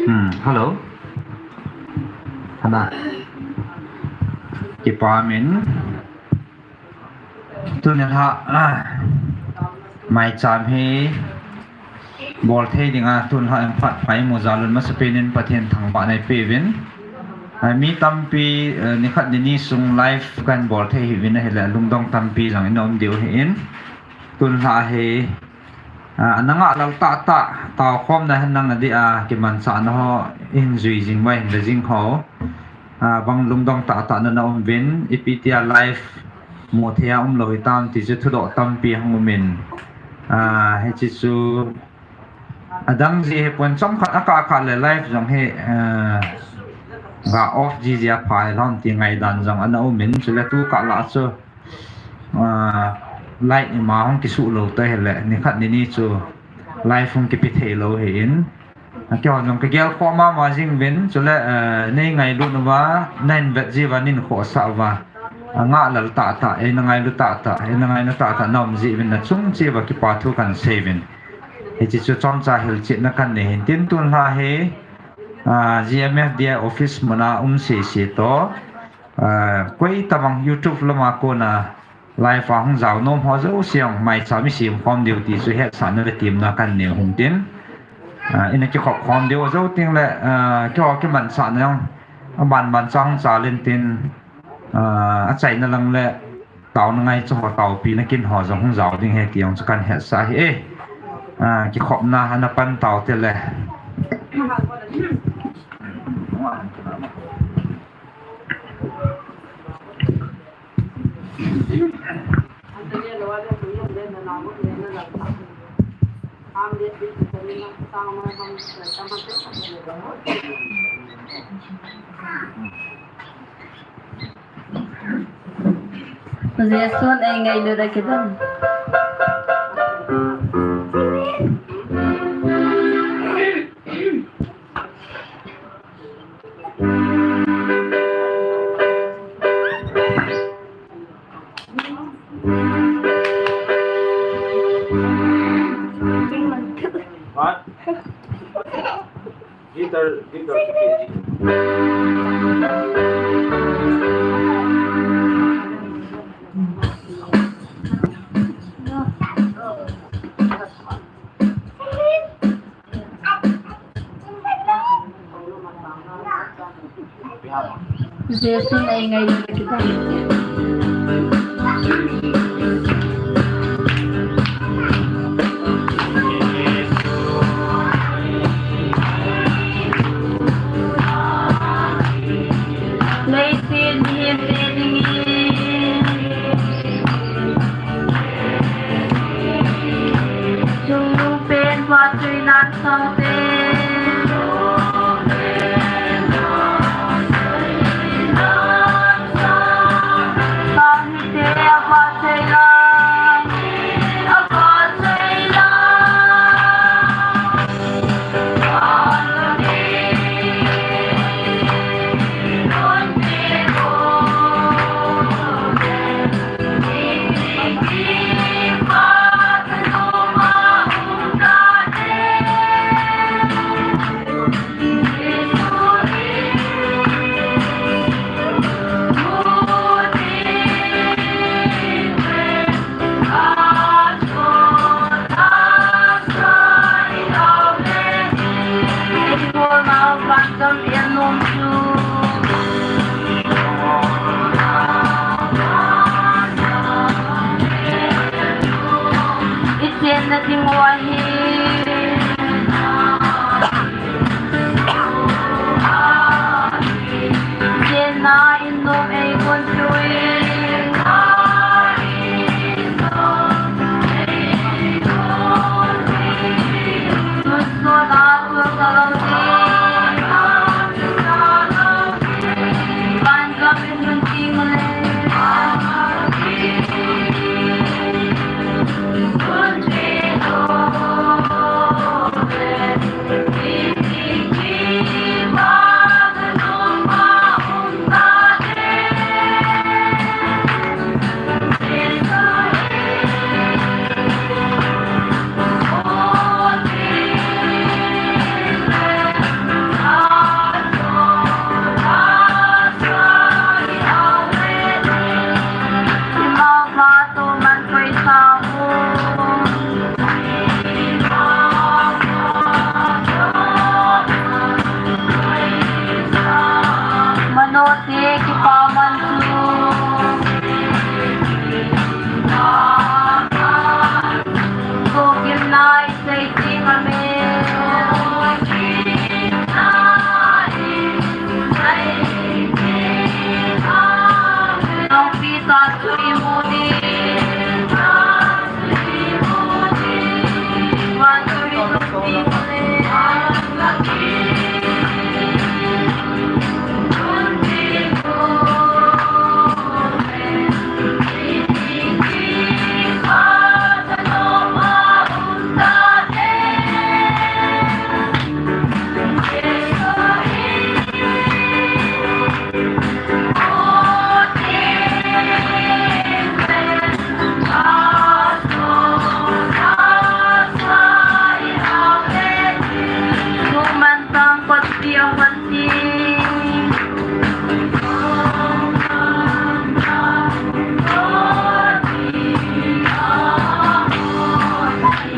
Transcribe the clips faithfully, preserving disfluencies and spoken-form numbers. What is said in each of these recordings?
Hmm, hello. Hana. Kipa min. Tuni a, ah, maicham hi bol thei dinga tun a hung phat phai mu jal un masapen in Pathen thangvahna ipeuvin. Ah, mi tampi, eh, nikhat nini sung live kahin bol thei hih uvin ahile lungdong tampi jong ina um diu ahin. Tun a hi, ah, ana ngah lal tah tah, taokhomna hen lang adeh a, kimanchahna ho ihin jui jing uva ihin ve jing ho. Ah, bang lungdong tah tah nana um uvin, ipi tia live mu thei a um lou hitam ti chu thudoh tampi hung um in. Ah, hiche chu adang ji hi pon chomkhat akah kah le live jong hi, ah, ga off ji ji a pha hilou ham ti ngaidan jong ana um in, chule tu kah lah chu, ah, light ima hung kisuh lou te hile, nikhat nini chu live hung kipe thei lou ahin. Keiho jong kagel khoh mama jing uvin, chule, eh, nei ngailut uva, nahin vet ji uva, nahin khohsah uva, angah lal tah tah, eina ngailu tah tah, eina ngaina tah tah na um ji uvin, nachung cheh uva kipa thu kahin sei uvin. Hiche chu chomcha hilchetna kahin nei ahin, tin tun a hi, ah, G M F D I office muna um sese toh, ah, koi tabang YouTube lama kona live a hung jao nom ho jouse jong maicham isem khom diu ti chu hetsahna le temna kahin nei u ahin tin. Ah, ina kikhop khom diu jou teng le, ah, keiho kimanchahna jong aban ban cha hung chal in tin, ah, achaina lang le taona ngaicha ho, taopina kin ho jong hung jao ding ahi ti jong chu kahin hetsah ahi e. Ah, kikhopna ana pan tau te le. Jesun eingailut a kidang. What? Guitar, guitar. Jesun eingailut a kidang. Leiset mihem te dingin chungnungpen phattheinan sangte, sangte aphattheinan, aphattheinan. Ichenna ding u ahi. Chenna in nom ei kon chui. Tun sot a chun ka lo ding. Van gam in hun ting le.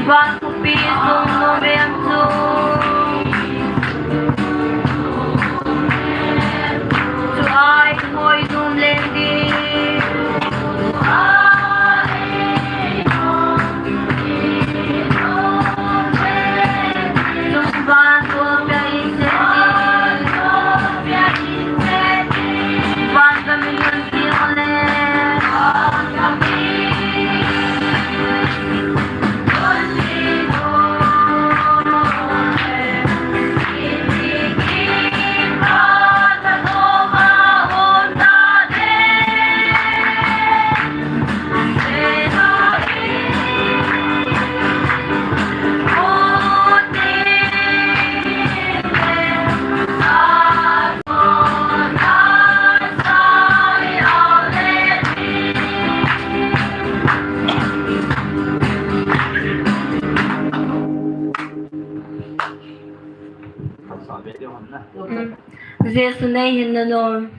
Van khopi sung nom em chu, chu a in hoi nom leng ding. Chung van golpia in chen ding, van gam in un ding le. Jesu nei hin na nom.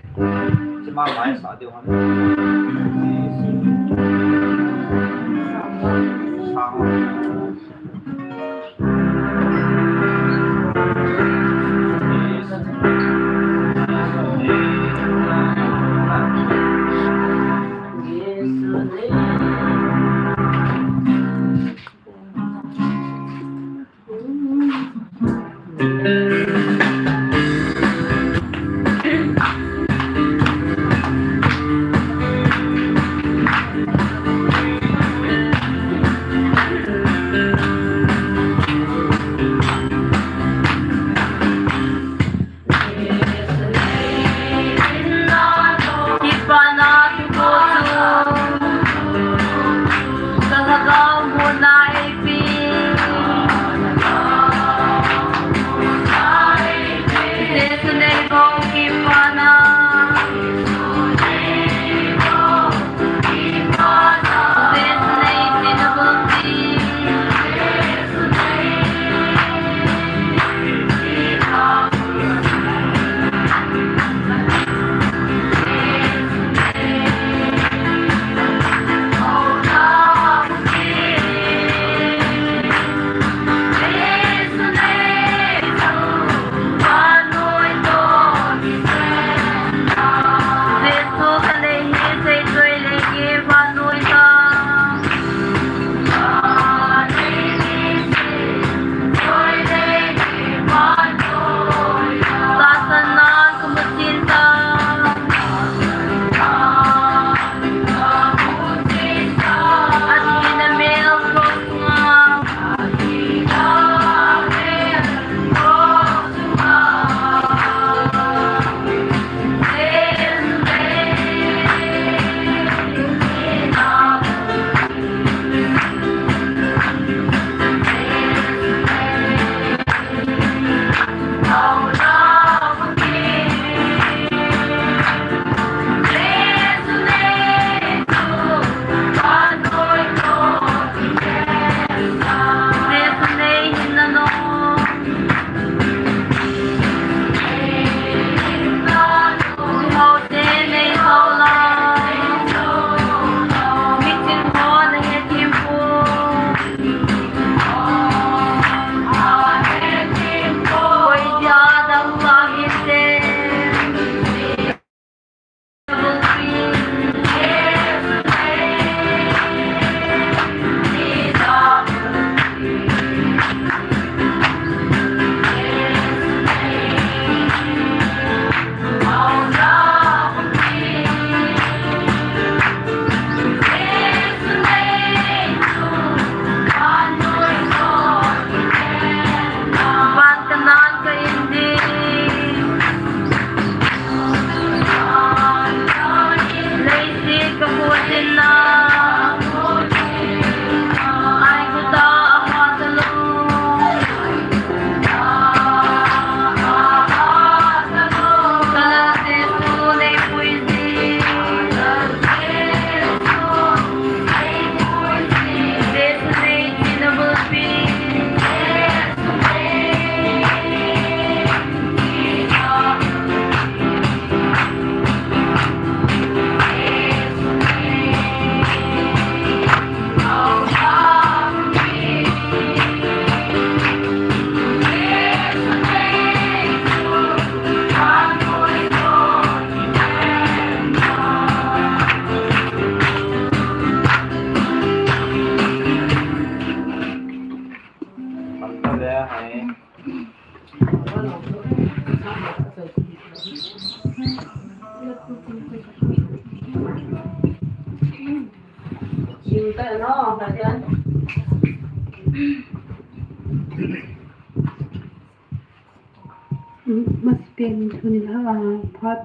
Masih pen tuni la, ah, phat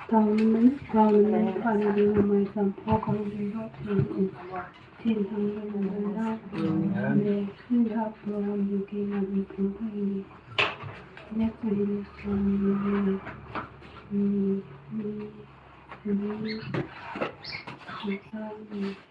taona man, taona man, phat na ding mai sam phat taona ding ho, tin, tin thang ding mai la, le, tin thang program ding ki na ding thang thang ding. Next one is from, mm, mm, mm, mm, mm, mm, mm.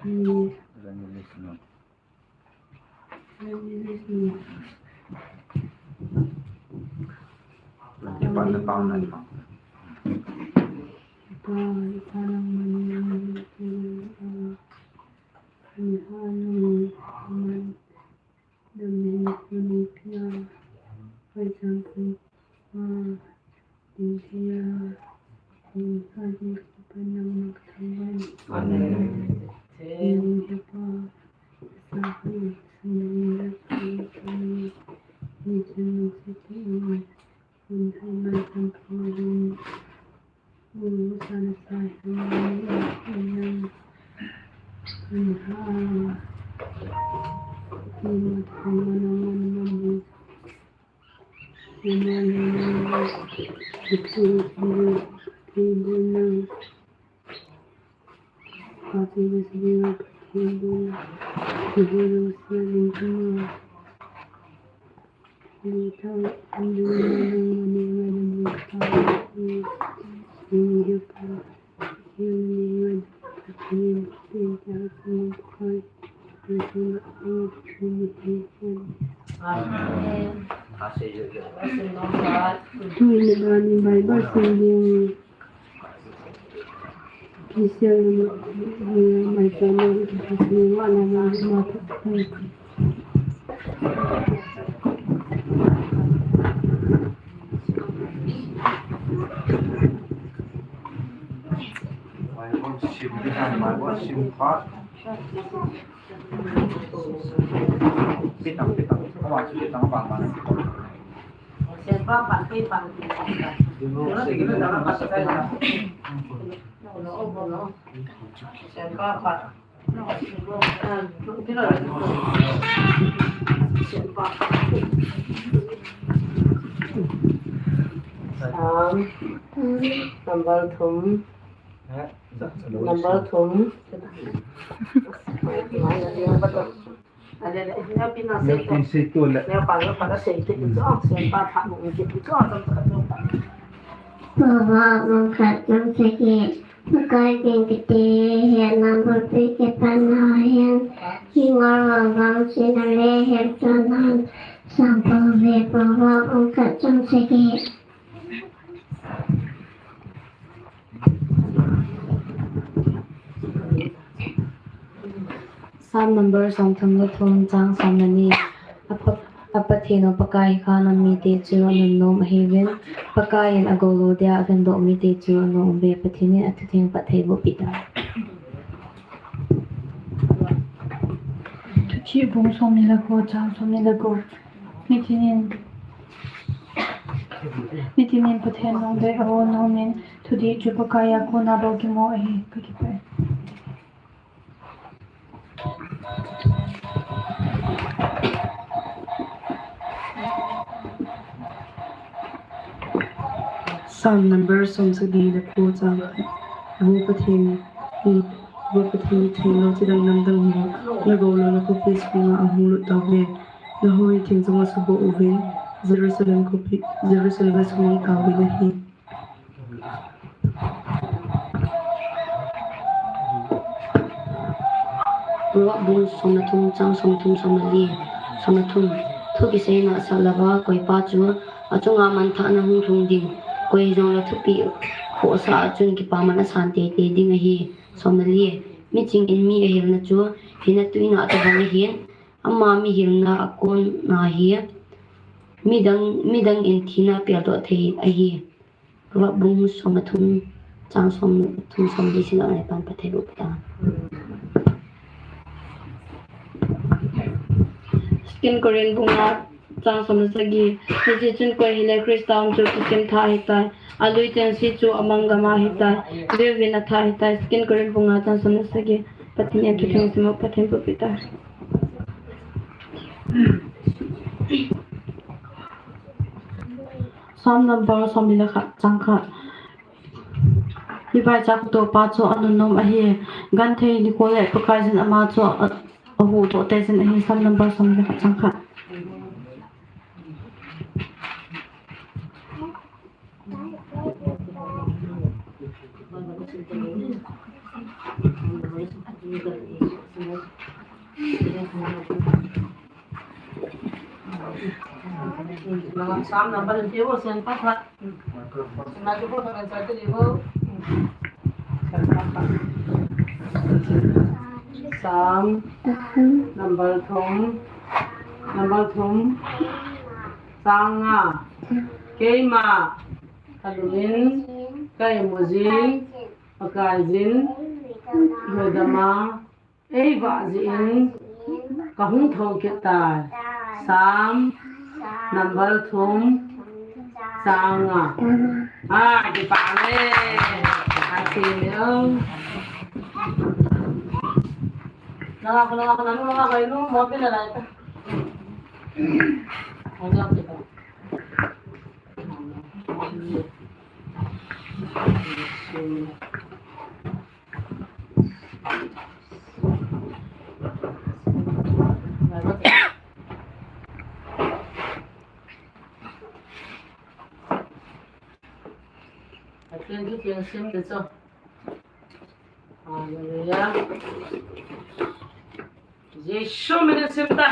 Evangelist no. Evangelist no. Twenty-five na pound na ipang. Pa, ipa lang man, man, man, man, ah, man, man, man, man, man, man, man, man, man, man, man, man, man, Amen. Tuin a bani Bible sim ding. Christian, eh, mai chama, eh, mai chama. Bible sim ding, Bible sim kha. Pitang, pitang. Awa, pitang, bang, bang. Number thum. Number thum. Baba, bung khat chang sagi. Pakai ding kiti, he number pi ke pan na hen. Hi ngor vang sin a le he chon han. Sang pa ve Baba, bung khat chang sagi. Psalm number somthum le thum, chang som le ni. A Pa, a Pathen u Pakai kha nam mite chu anunnom ahiuvin, Pakai in agolu dia avendoh mite chu anom uve. Pathen in athutheng phatthei boh peh tahen. Thuchih bung som ni le ko, chang som ni le ko. Nitinin, nitinin Pathen lungdei a-o nomin, thudih chu Pakai a kona bou kimu ahi, kakipah e. Psalm number som sagi le ko, chang khat. Vo Pathen, Vo Pathen, theng lou chidang namdang ho, nagou louna khopi sunga ahung lut tauve. Nahoi theng jong asuboh uvin, Jerusalem khopi, Jerusalem asumang tauvin ahi. Proverb bung som le thum, chang som le thum, som le li, som le thum. Thu kiseina asah louva koipa chu achunga manthahna hung lhung ding. Koi hijongle thupeh, Khohsah a chun kipaman asan teitei ding ahi. Somna li. Miching in mi ahilna chu, hinna tuina a tobang ahin, ama mihilna a kona hi, midang, midang in thina peldoh thei ahi. Proverb bung somthum, chang somthum somli sim leh pan phatthei boh ta. Second Corinth bung nga chang somsagi. Hiche chun koi hile Christa um chu kisemtha ahitai. Alui chense chu amang gam a ahitai. Veuvin atha ahitai. Second Corinth bung nga chang somsagi. Pathen in thutheng sim u, Pathen pumpi ta. Psalm number somli le khat, chang khat. Hivaicha kitoh pa chu anunnom ahi. Genthei nikho le Pakaiyin ama chu a, ahuhdoh teijin ahi. Psalm number somli le khat, chang khat. Psalm number thum. Psalm number thum. Number thum. Chang nga. Keima, kalungin, ka imujin, Pakaiyin, lhoidam a, eivah jeh in, kahung thou kit tai. Psalm number thum, chang nga. Ah, kipah e. Amen. Nanga, nanga, nanga, nanga, nanga, mo pin na lai ta. Pathen thu theng sim te chu. Hallelujah. Jesu min in sim ta.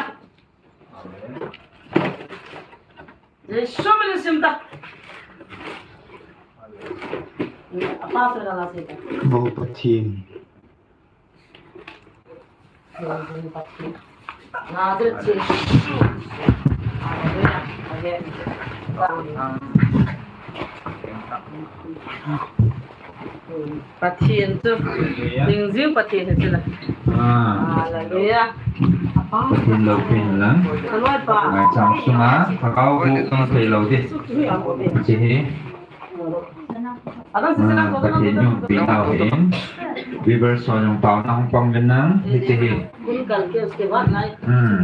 Jesu min in sim ta. Apa tu dah lah sih. Bou Pathen. Pathen chu, ning jing Pathen hi chu la. Ah. Hallelujah. Pathen loupina lang. Aloi pa. Maicham sunga, lhagao bu kang thei lou ding. Hiche hi. Ah, Pathen jong pi nau hin. Viewers ho jong taona hung pang uvin lang, hiche hi. Hmm.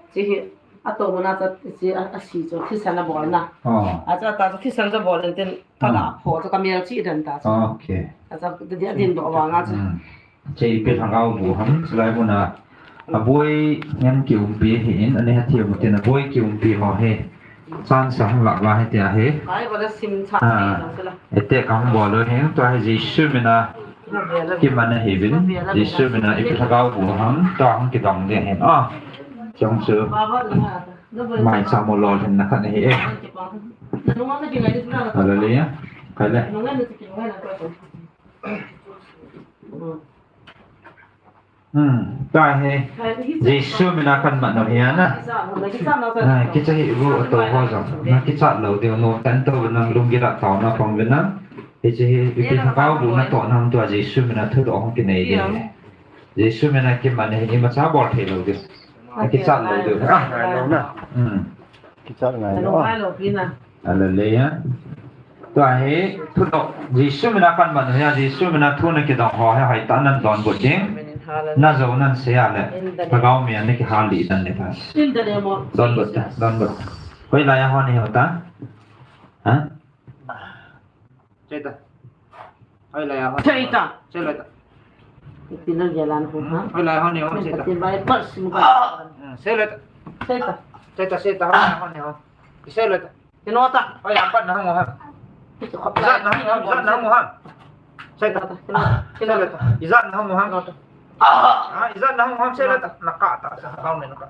Hiche hi, atoh muna chu, hiche a, asi chu, thisan abolna. Oh. Achu ata chu thisan chu abol in tin, kana pho chu kamel chih den ta chu. Okay. Achu, dia din doh vanga chu. Hmm. Hiche ipi lhagao bu ham, chulai muna. Aboi ngen kiumpi ahin, ani hathem u tin aboi kiumpi ho hi. Chance ahung lah uva hitia hi. Ai, bol a sim cha. Ah. Ete kahung bol u hin, tua hi Jesu mina kiman ahiuvin, Jesu mina ipi lhagao bu ham, tua hung kidong ding ahin. Ah, chong chu. Maicham u lolhinna khat ahi e. Hallelujah. Kai le. Hmm, tua hi. Jesu mina kamat u hi ana. Ah, kicha hih u atoh ho jong. Na kichat lou diu nom tan tou nang lunggil a taona pang uvin lang. Hiche hi, ipi lhagao bu natoh nam tua Jesu mina thudoh hung kinei ding. Jesu mina kiman hi imacha bol thei lou ding. Na kichat lou diu. Ah. Hmm. Kichat ngai lou. Hallelujah. Tua hi, thudoh, Jesu mina kamat u hi a, Jesu mina thu na kidong ho hi, hoitah nan donbut ding. Na jou nan sei a le, lhagao mi a na kihal lih dan le ta. Donbut ta, donbut ta. Hoilai a hon hi ho ta? Ha? Sei ta. Hoilai a hon. Sei ta. Sei loi ta. Itina jalan ho ha. Hoilai a hon hi ho, sei ta. Sei loi ta. Sei ta, sei ta, hoilai a hon hi ho. Sei loi ta. Kino ta. Hoilai a pat na hung u ham. Ijat na hung u ham, ijat na hung u ham. Sei ta. Sei loi ta. Ijat na hung u ham. Ah, ijat na hung u ham, sei loi ta. Na kah ta, sa kau me na kah.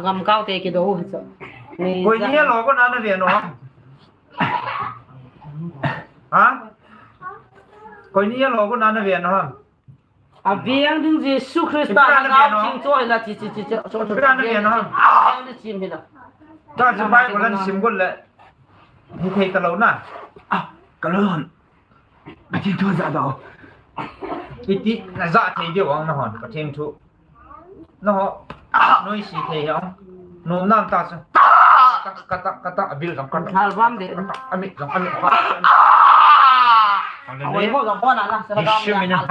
Gamkao te kido hi chu. Koi ni a lo ko na na ve no ham? Ha? Koi ni a lo ko na na ve no ham? A veng ding Jesu Christa na na ve no? Ching cho hi la chi chi chi chi. Cho cho. Ipi na na ve no ham? Veng ding chim hi la. Ta chu Bible an sim got le. Hi thei ta lo na. Ah, ka lo hon. Pathen thu ja do. Iti na ja thei diu ang na hon, Pathen thu. Na ho, noi si thei ang. Nom nam ta chu. Kata, kata, kata, a bil jong kata. Thal bam de. Kata, a mit jong, a mit. Oi, ho jong pon a la, sa la. Issue min ha.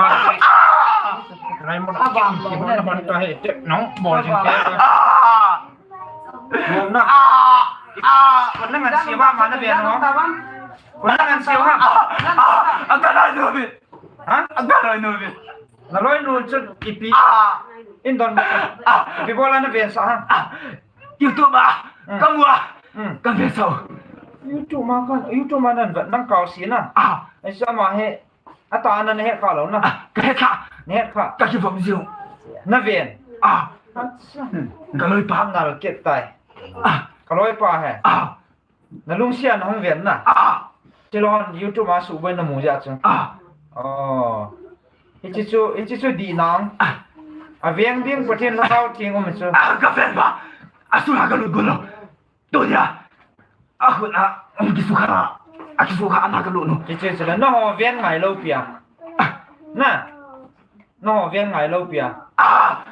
Nai mo. A bam. Ki mo na hon ta he, te, nong, bol jing te. Nom na. Ah! Ah! Kon na ngan sia ma, ma na ve no. Kon na ngan sia ha. Ah! Ah! Ang ka lai nu bi. Ha? Ang ka lai nu bi. Na loi nu chu ipi. Ah! In don. Ah! Ipi bol a na ve sa ha. Ah! YouTube a. Hmm. Ka mu a. Hmm. Ka ve sa. YouTube ma kan, YouTube ma nan nang kau si na. Ah! Ai sa ma he. Ata ana na het kha lou na. Ah, ka het kha. Na het kha. Ka kivom jiu. Na ven. Ah. Acha. Hmm. Ka loipa. Nal ket tai. Ah. Ka loipa he. Ah. Na lungsia na hung ven na. Ah. Chilon YouTube a suboi na mu ja chu. Ah. Oh. Hichi chu, hichi chu di nang. Ah. A veng ding Pathen Lhagao Theng um chu. Ah, ka ven ba. A sula ka lut gun lou. Tunia, a khut a, um, kisukha, a kisukha, ana ka lut nu. Hiche, hiche la, nangho ven ngai lou pi a. Ah. Na, nangho ven ngai lou pi a. Ah.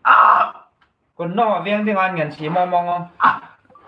Ah. Kon nangho ven ding an ngen si mong mong o. Ah.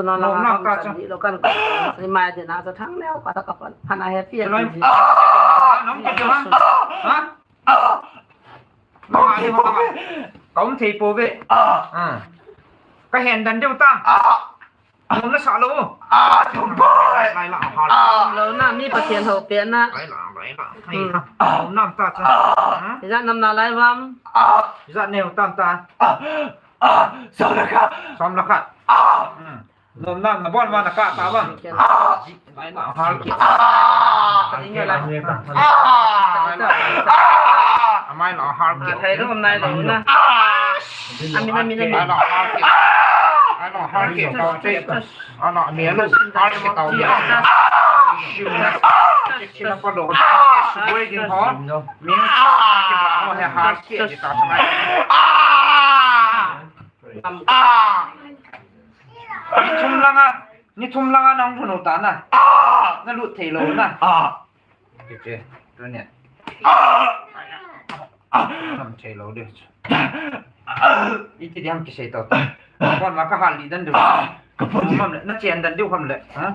chu na la. Nang ka cha. Lo kan ko. Ni mai de na cha thang neo ka ta ka pan. Hana he pi. Nang ka cha. Ha? Nang ka cha. Ka um thei pouve. Ah. Ka hen dan deu ta. Ah. Nang na sa lo. Ah, tum bai. Lai la ha. Lo na mi Pathen ho pe na. Lai la, lai la. Hai. Nam ta cha. Ijat nam na lai vam. Ijat neo tam ta. Ah, som le khat. Som le khat. Ah. Nom nam na bon ma na ka ta bang. Ah. Lai na har ki. Ah. Amai la har ki. Thei lo nai lo na. Amin, amin, amin. Lai na har ki. Lai na har ki. Tau che. Ana mi lo har ki tau ya. Siu na. China pa do. Suboi ding ho. Min ki ba ho he har ki ta. Ah. Ni thum langa, ni thum langa nang thunu ta na. Ah! Na lut thei lo na. Ah! Kiche, tu ne. Ah! Ah! Nam thei lo de. Iti diam kisei to. Kon ma ka hal li dan du. Ah! Ka pon di. Mam le, na chen dan du kam le. Ha?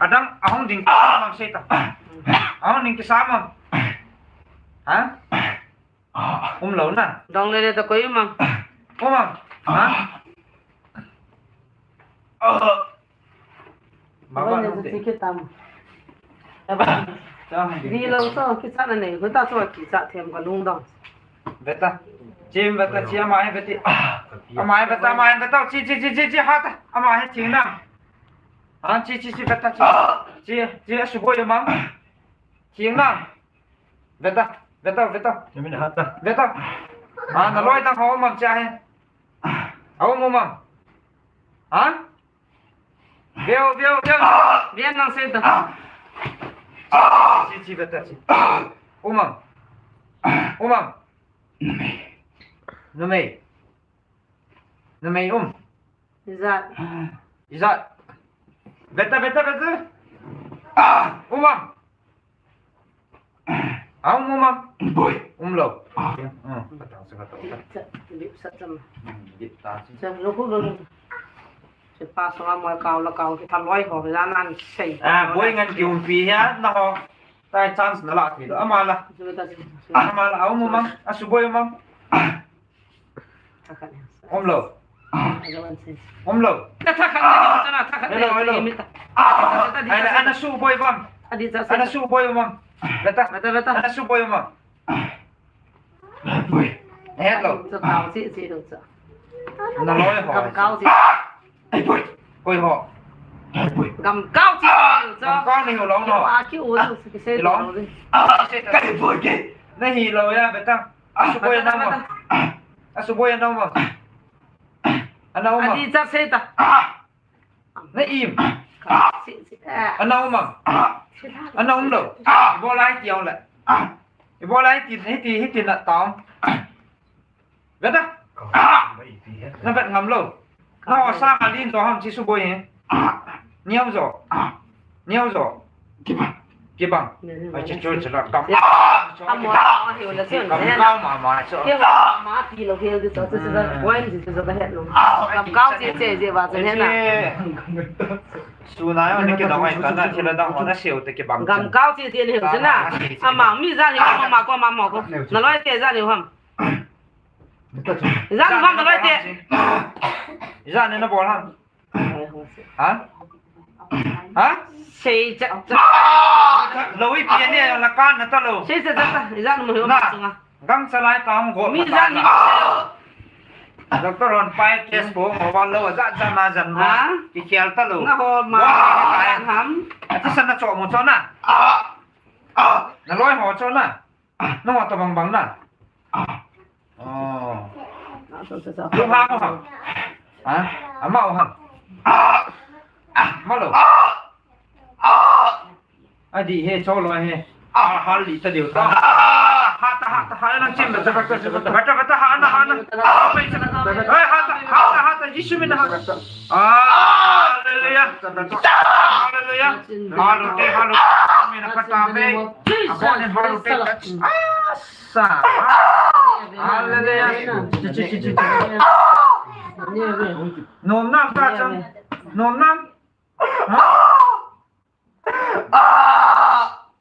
Adang ahong ding mam sei ta. Ahong ding kisa mam. Ha? Ah. Um lo na. Dong le le ta koi mam. Ko mam. Ha? Ah. Baba, baba, nang te. Ti kitam. Baba. Cha, di lo so, kicha na nei, ko ta so kicha them ka lung dong. Beta. Chim beta, chi ama he beti. Ama he beta, ama he beta, chi, chi, chi, chi, chi, ha ta. Ama he thing na. Ha, chi, chi, chi, beta, chi. Chi, chi, a suboi mam. Thing na. Beta, beta, beta. Ni min ha ta. Beta. Ha, na loi ta ho mam cha he. Au mo mam. Ha? Veo, veo, veo. Veo nang sei ta. Chi, chi, beta, chi. Umam. Umam. Numei. Numei um. Ijat. Ijat. Beta, beta, beta. Umam. Aum, um, um. Boi. Um lo. Ah. Hmm. Dip sa, dip sa tam. Hmm, dip ta si. Sa, lo ko lo. Sa pa sa ma kau la kau ki thaloi ho la nan sei. Ah, boi ngan ki um pi ya na ho. Tai chance na la ki do. Ama la. Ama la, aum, um, um. A suboi, um, um. Umlo. Umlo. Hello, hello. Ana suboi bam. Ana suboi bam. Beta. Beta, beta. Ana suboi bam. Boi. Hello. Na loi ho. Gam kau si. Ai boi. Koi ho. Ai boi. Gam kau si. Gam kau ni ho long no. Wa ki u su ki se long. Kai boi ke. Na hi lo ya beta. Suboi na mo. Asuboi ana um am? Ana um am? Adi cha sei ta. Na im. Ana um am? Ana um lou. Ibola hiti um le. Ibola hiti, hiti, hiti na ta um. Vet a? Na vet ngam lou. Na ho sang a lin jo ham chi suboi hi. Niau jo. Niau jo. Kibang. Kibang. Ai, chu, chu, chu, la, kam. Amo, amo, hiu la, chu, kam, ne, kam, ma, ma, chu. Hiu, ma, pi lo, hiu, chu, chu, chu, chu, wine, chu, chu, chu, ka het lo. Kam kau, chi, chi, chi, ba, chu, ne, na. Su na, yo, ni, ki, dong, ai, ka, na, chi, la, dong, na, siu, te, kibang, gam kau, chi, chi, ni, hiu, chu, na. Ama, mi, ja, ni, ma, ma, ko, ma, ma, ko. Na, loi, te, ja, ni, ham. Ja, ni, ham, na, loi, te. Ja, ni, na, bol, ham. Ha? Ha? Sei cha, cha. Lou ipi ani la kan na ta lou. Sei cha, cha, cha. Ijat mo hi ma chunga. Gangcha lai ta hung go. Mi jan hi. Doctor hon pai test ko mo wan lou ja ja na jan mo. Ha? Ki khel ta lou. Na ho ma ham. Ati san na cho mo cho na. Na loi ho cho na. Nang wa tabang bang na. Oh. Lu ha mo ha. Ha? Ama o ha. Malo. Adi he cho lo he. Ah, hal li ta deu ta. Ha ta ha ta ha na chin ta ta ta ha na ha na. Hai ha ta ha ta ha ta Jisu min ha. Hallelujah. Hallelujah. Hallelujah. Hallelujah. Min ha ta me. Abon hallelujah. Sa. Hallelujah. Chi, chi, chi, chi, chi. Nom nam ta chang. Nom nam. Ha?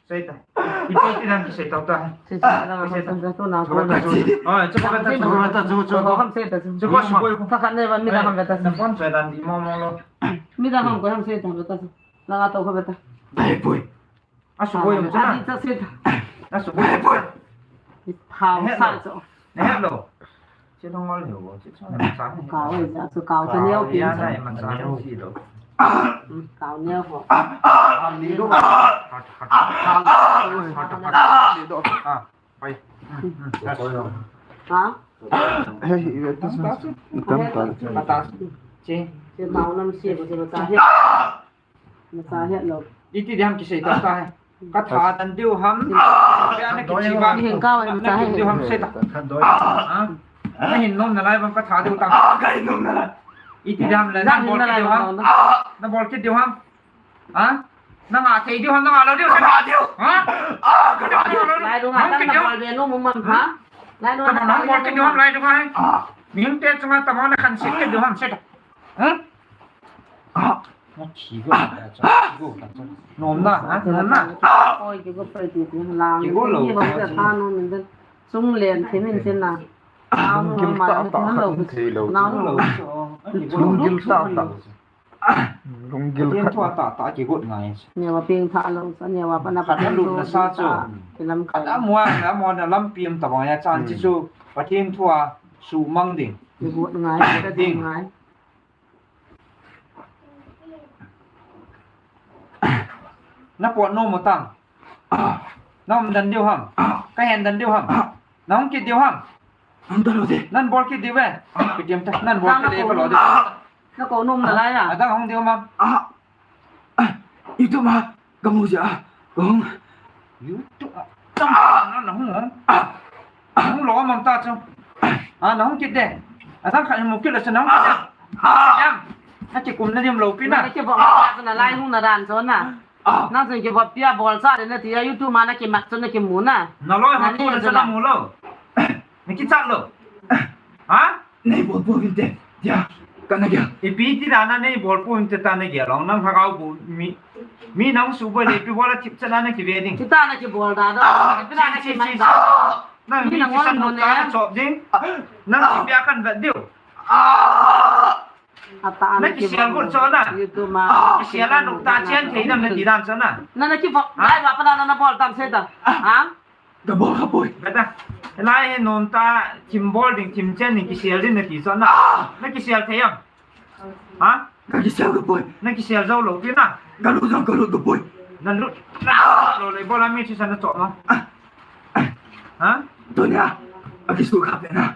Sei ta. Ipi ti nam ki sei ta ta. Sei ta, sei ta. Oi, chupa ta, chupa ta, chupa, chupa. Chupa, chupa. Tha khat nei ba, mi ta ham ve ta. Na phone sei dan di mo mo lo. Mi ta ham ko ham sei ta ve ta. Na ga to ko ve ta. Dai pui. Asuboi um chuna. Adi cha se ta. Asuboi um chuna. Thao sa cho. Ne lo. Che dong ngol hiu, che chong sa. Kau e, ja chu kau cha neo pi cha. Nai man sa neo si lo. Kau neo ho. Am ni lo. Ha. Pai. Ha? He, he, he, tam ta. Che. Che mau nam si ko che ta he. Na sa het lo. Iti diam kisei ta ta he. Ka tha dan diu ham. Pia na kichi ba. Ni hin ka wa na sa het. Diu ham se ta. Ha? Na hin nom na lai bang ka tha diu ta. Ah, ka hin nom na lai. Iti diam le na bol kit diu ham. Na bol kit diu ham. Ha? Na nga thei diu ham, na nga lo diu se. Ka diu. Ha? Ah, ka diu. Lai diu nga ta na bol be no mu man ha. Lai diu nga ta bol kit diu ham lai diu nga he. Mihing te chunga ta ma na khan se kit diu ham se ta. Ha? Nom na, ha? Nom na. Oi, kigo pai ti ti lang. Kigo lo. Ni ba ta nom min den. Sung len thi min tin na. Lung gil ta ta khat um thei lo. Lung gil ta ta. Lung gil khat. Pathen thu a ta ta kigot ngai. Nia wa ping tha lo sa, nia wa pa na pa lu na sa chu. Kilam ka. Amua na mo na lampi um ta bang ya chan chi chu. Pathen thu a su mang ding. Kigot ngai, ka ding ngai. Na pot nom mo tang. Na um dan diu ham. Ka hen dan diu ham. Na hung kit diu ham. Hung dan lo de. Nan bol kit diu ve. Kit diu ta. Nan bol kit diu ka lo diu. Na ko nom na lai a. Adang hung diu mam. Itu ma. Ka mu ja. Ka hung. YouTube a. Na, na hung hung. Hung lo mam ta chu. A, na hung kit de. A, thang khat mu kit la chu na hung kit de. Yam. Na kikum na dim lo pi na. Na kivop na lai hung na dan chu na. Na chu kivop pia bol sa de na ti a YouTube ma na kimat chu na kimu na. Na loi ha tu na chu na mu lo. Na kichat lo. Ha? Nei bol pu vinte. Tia. Ka na gel. Ipi ti na na nei bol pu vinte ta na gel. Long nang ha kau bu mi. Mi nang su bol le pi bol a thip cha na na ki ve ding. Kita na ki bol da da. Ipi na na ki man da. Nang mi na ki san no ta na chop ding. Nang ki bia kan vet diu. Na ki sial got cho na. Ki sial a nuk ta chian thei nam na ti dan cho na. Na na ki bol. Lai ba pa na na bol tam se ta. Ha? Ka bol kha poi. Beta. Lai he nom ta thim bol ding thim chen ding kisel ding na ti so na. Na kisel thei am? Ha? Ka kisel kha poi. Na kisel jou lou pi na. Ka lut jong ka lut kha poi. Na lut. Na lo le bol a mi thi san na cho na. Ha? Tunia. A kisu kha pe na.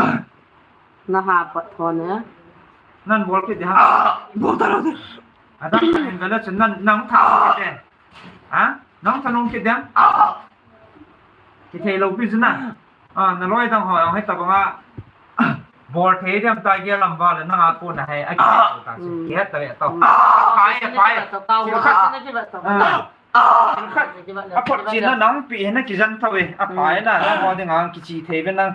Na ha pat tho ne. Nan bol kit de ha. Bol ta lo de. Adam in vela chun nan nang tha kit de. Ha? Nang tha nung kit de. Kithei lo pi chu na. A, na loi dang ho, hoi ta banga. Bol thei diam ta ge lam ba le na ha ko na hai. A ki ta si. Ki ta ve to. Pai, pai. Sil khat. A, sil khat. A phot chin na nang pi na kijan tho ve. A pai na, na ho ding ang kichi thei ve na.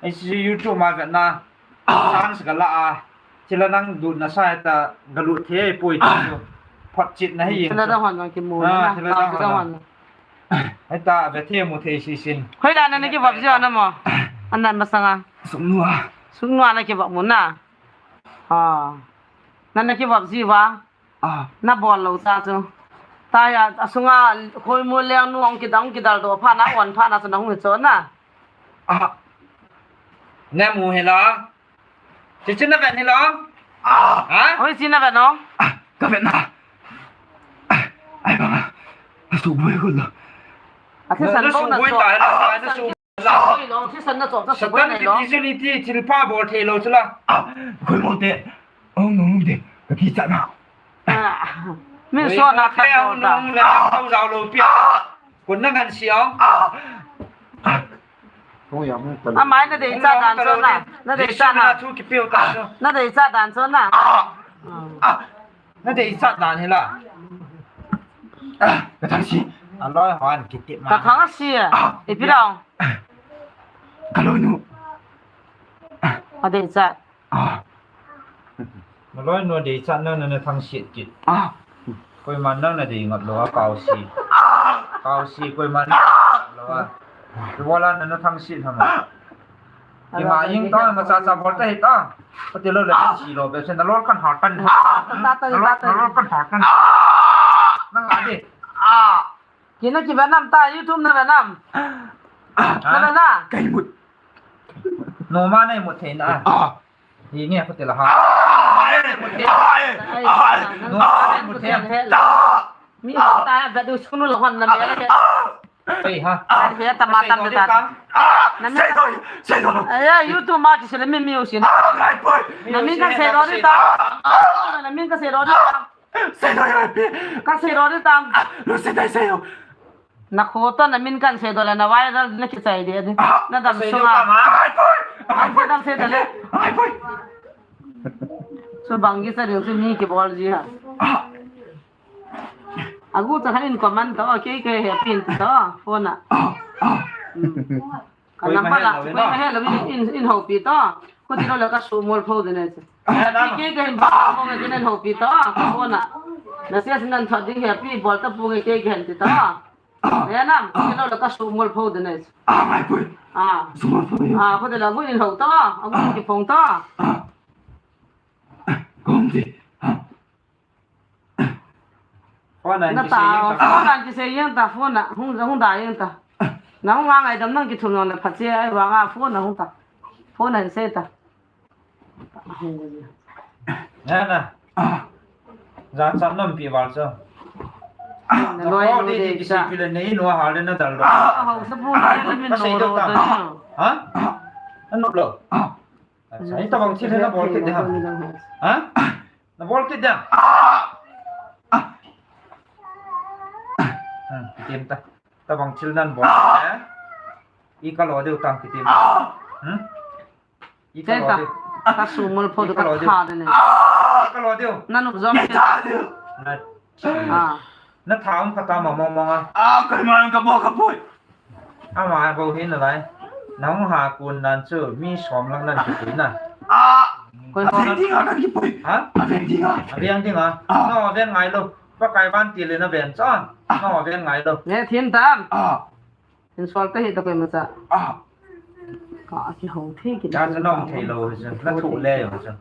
Ai si YouTube ma ve na. Chance ka la a. Thila nang lut na sa ta ga lut thei poi ti chu. Phot chin na hi. Thila da hon nang ki mu na. Thila da hon. Heta ve thei mu thei si sin. Hoi la na na ki vop ji na mo. An nan masanga. Sung nua. Sung nua na ki vop mu na. Ha. Na na ki vop ji va. Ah. Na bol lo ta chu. Ta ya, asunga khoi mu leng nu ong kidang kidal do pha na on pha na chu na hung hi cho na. Ah. Ne mu hi la. Chi chi na ven hi la. Ah. Ha? Oi chi na ven no. Ah, ka ven na. Ah, ai ba. Na su boi ko lo. A thi san bo na su boi ta na su. Satan ti ti chu ni ti thil pha bol thei lo chu la. Ah, khoi mo te. Ong nung de. Ka ki cha na. Ah, min so na kha ong nung le na thau zau lo pi. Kun na ngan si ong. Amai na dei cha dan chu na. Na dei cha na. Thu ki piu ta chu. Na dei cha dan chu na. Ah. Na dei chat dan hi la. Ah, ka thang si. A loi hon kitip ma. Ka thang si. Ah. Ipi dong. Ka loi nu. A dei chat. Ah. Na loi nu dei chat na na thang si kit. Ah. Koiman nang na dei ngat lo a kau si. Kau si koiman nang lo a. Wala na na thang si thang. Ima ing ta, ima cha cha bol ta hi ta. Pati lo le si lo be sen na lol kan ha tan. Ta ta ta ta. Na lol kan ha tan. Nang a di. Kina ki Vietnam ta YouTube na Vietnam. Na Vietnam. Kai mut. No ma nei mut thei na. Hi nge pati la ha. Ai mut thei. No ma nei mut thei. Mi ta ba du sunu lo hon na me. Ei, ha. Ai, he, tama, tama, tama. Sei doi, sei doi. Ai, YouTube ma kisei le mi mi usin. Ai, poi. Na min kan sei doi ta. Na min kan sei doi ta. Sei doi, ai, pi. Kan sei doi ta. Lu sei doi, sei doi. Na kho to na min kan sei doi le na viral na kichai de. Na dam sunga. Ai, poi. Ai, poi, dam sei doi le. Ai, poi. Su bang kisei doi su mi kibol ji ha. Agu cha khan in comment to, kei kei he pin to, phone a. Ka number la, koi ma he lo in, in, in hopi to. Ko ti lo la ka su mol pho de ne che. Kei kei hin ba mo nge in hopi to, phone a. Na sia sin nan thot ding he pi bol ta pu nge kei kei hin ti to. Ya nam, ti lo la ka su mol pho de ne che. Ah, mai pui. Ah. Su mol pho. Ah, ko de la gu in ho to, agu ki phong to. Ah. Kom ti. Ah. Phone a na ta, phone a kisei jeng ta, phone a, hung, hung da jeng ta. Na hung a ngaidam nang kithum nang le phat che, ai vang a phone a hung ta. Phone a sei ta. Hung go ji. Na, na. Jan chan nom pi val cho. Na loi nu de kisei pi le nei nu ha le na dal do. Hau sa bu le min lo ro ta. Ha? An nop lo. Acha, hitabang thil hi na bol kit ding ham? Ha? Na bol kit ding? Hmm, kitim ta. Tabang thil nan bol kit ding. I ka lo diu tang kitim. Hmm? I ka lo diu. Ka su mol pho ka tha de ne. I ka lo diu. Na nup jom kit. Na, ah. Na tha um kha ta ma mong mong a. Ah, ka ma ka bo ka poi. Ama bou hi nalai. Nang ha kun nan chu mi som lang nan kipui na. Ah, koi a veng ding a kan kipui. Ha? A veng ding a. A veng ding a. Ah. No, a veng ngai lo. Pakai vantil in a veng chan. Ah. No, a veng ngai lo. Ne thin tam. Ah. Hin sol ta hi ta koi ma cha. Ah. Ka kihou thei kit. Cha cha nong thei lo chu. Na thu le yo chu.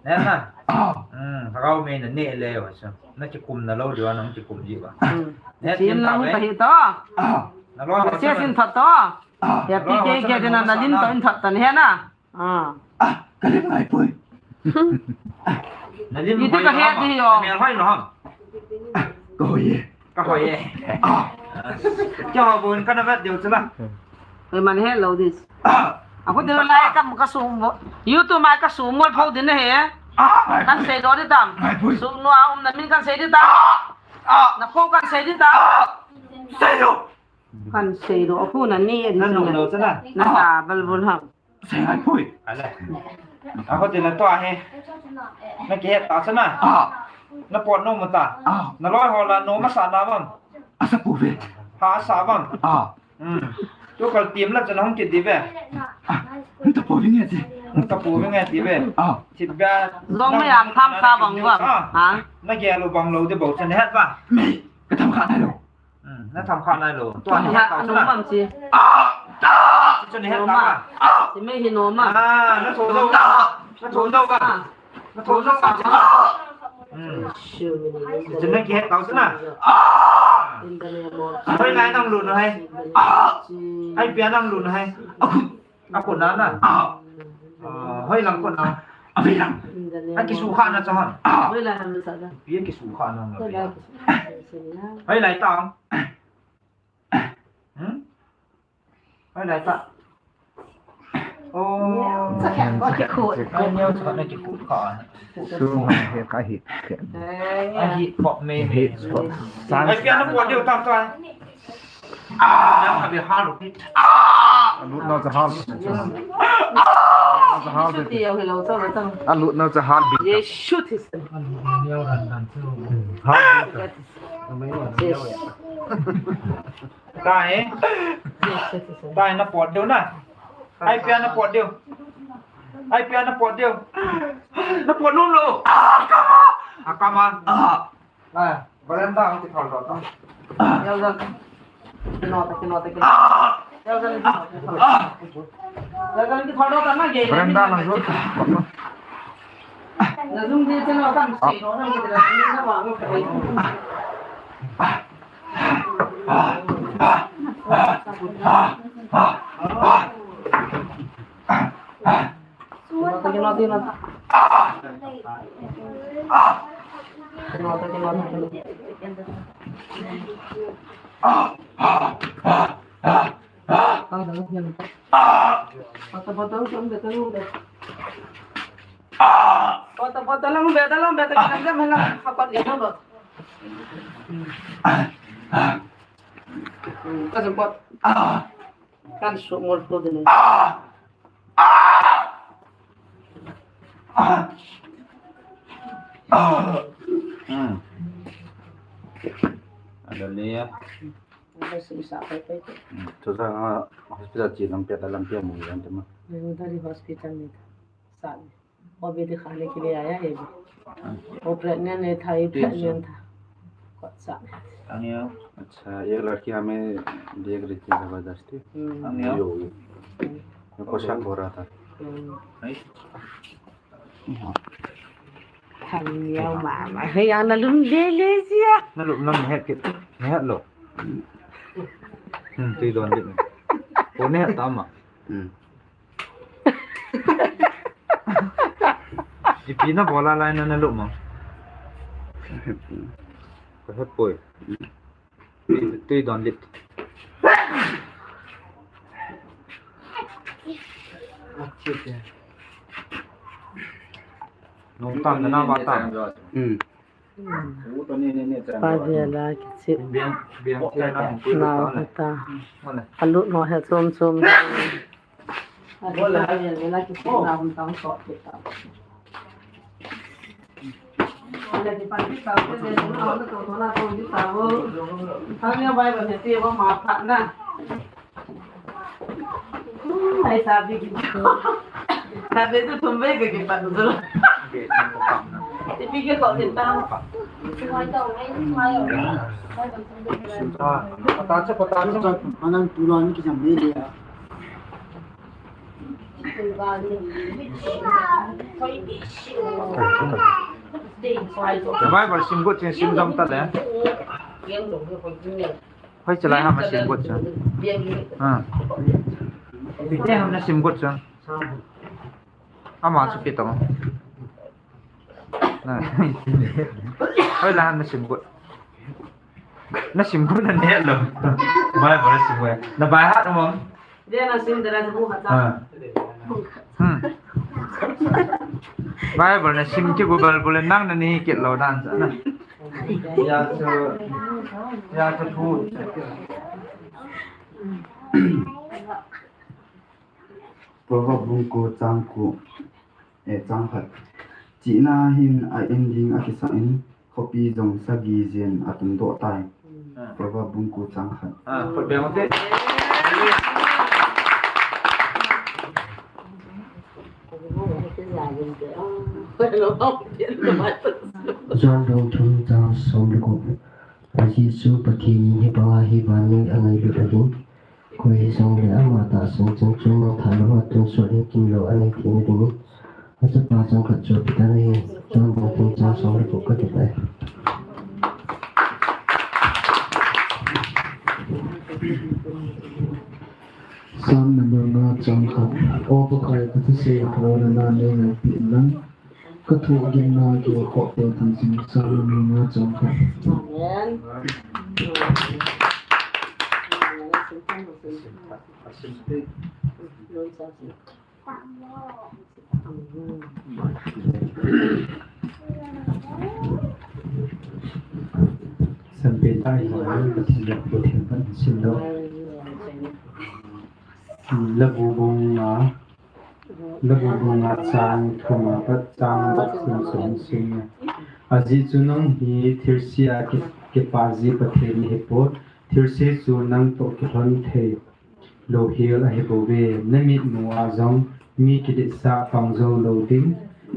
Ne na. Ah. Hmm, lhagao mei na neh le yo chu. Na kikum na lo diu a, nang kikum diu a. Hmm. Ne chin thin ta nang ve. Ta hi to. Ah. Na lo. Sia sin thot to. Ah. Ya pi ke ke na na lim to in thot ta ne na. Ah. Ah, ka lim ngai poi. Na lim hoi lo ham? Na mel hoi lo ham? Ka hoi e. Ka hoi e. Keiho bou in kana vet diu chu la. Hoi man he lo dis. A ko de lai kam ka su mo. YouTube mai ka su mo phau din he. Kan sei do di tam. Su no a um na min kan sei di tam. Na ko kan sei di tam. Sei lo. Kan sei lo. A ko na ni en. Na no lo chu la. Na ta bal bul ham. Sei ngai pui. Ale. A ko de la to a he. Na kihet ta chu na. Na pot nom ta. Na loi ho la nom asa na mam. Asa pu ve. Ha asa mam. Tu kal tim la chu na hung kit di ve. Hung ta pu ve nge ti. Hung ta pu ve nge ti ve. Thit ba. Zong me am tham kha bang bang. Ha? Na gel u bang lo de bou chu na het ba. Me. Ka tham kha nai lo. Na tham kha nai lo. Tua ni ha ta na. Nom am chi. Chi chu ni ha ta. Chi me hi nom am. Na tho dou. Na tho dou ka. Na tho dou ka. Chi na ki ha ta na. Hoi lai nang lut nu hai. Ai pia nang lut nu hai. A khut na na. Hoi lang khut na. A vei lang. A kisu kha na cha hon. Hoi lai ham sa da. Pia kisu kha na na. Hoi lai ta. Hoi lai ta. Oh. Ai neo cha na kikhut kha. Su ma he ka hi. A hi pop me me. Ai pia na pon diu tam tai. A lut nau cha hal. A lut nau cha hal. Jesu Christ. Hal. Ta e. Ta e na pot diu na. Ai pia na pot diu. Ai pia na pot diu. Na pot nom lo. A kama. A kama. A. Veranda ang kithol do ta. Yau jan. Kino ta, kino ta, kino. Yau jan kithol do ta. Yau jan kithol do ta na ge. Veranda lang do. Na zoom di chen lo kan si lo na ge na wa ko. Kan su mol ko de. Ada ni ya. Ada sisa pai pai. Tu sa hospital chi lam pia da lam pia mu yan te ma. Dari hospital ni. Sa ni. वो भी दिखाने के लिए आया है भी। वो प्रेग्नेंट नहीं था, ये प्रेग्नेंट था। अच्छा। अच्छा, एक लड़की हमें देख रही थी जबरदस्ती। हम्म। ये हो गई। मेरे को शक हो रहा था। हम्म। Thang yau mama. Hey, yang na lum le le sia. Na lum na mehet kit. Mehet lo. Hmm, tui don dit. Ko ne ta ma. Hmm. Ipi na bola lai na na lum ma. Ka het poi. Tui don lit. Nung tam na na ba tam. Hmm. Pa dia la kichi. Nau hata. Alu no he chom chom. Pata cha, pata cha. Anang tulon ki jam le le. Bible sim got chen sim jam ta le. Hoi chalai ham na sim got chen. Ha. Te ham na sim got chen. Ama chu pi tong. Na. Hoilang na sim got. Na sim got na ne lo. Bible na sim got. Na by heart mo. Dia na sim dara sa buhat. Ah. Hmm. Bible na sim ki Google bule nang na ni kit lo dan sa na. Ya so, ya so thu. Proverb bung ko chang ko, eh, chang khat. Chihna hin a-in ding akisah in, khopi jong sagi jen atundoh tai. Ah. Proverb bung ko chang khat. Ah, khut beng u te. John bung thum chang som le gup. Ajeh chu Pathen in hi banga hi vannoi angailut ahi. Koi hijongle ama tahsan chun chungnung tha louva tonsot hinkho anei theina dingin. Achapa changkhat chu Peter ahi. John bung thum chang som le gup kati tai. Psalm number nga chang khat. O Pakai, kathusei a phatlouna nei ngaipi in lang. Kathoh gimna kiva khoh peh tan tin, Psalm number nga chang khat. Amen. Sampen tai ho, Pathen le Pathen pan sin lo. Labu bung nga, Labu bung nga chang thum a pat chang bat thum sung sing. Ajeh chu nang hi thilse a ki, kipah ji Pathen nahi poi, thilse chu nang toh kilhon thei louhel ahi bouve. Na mitmu a jong mi kiditsah pang jou lou ding.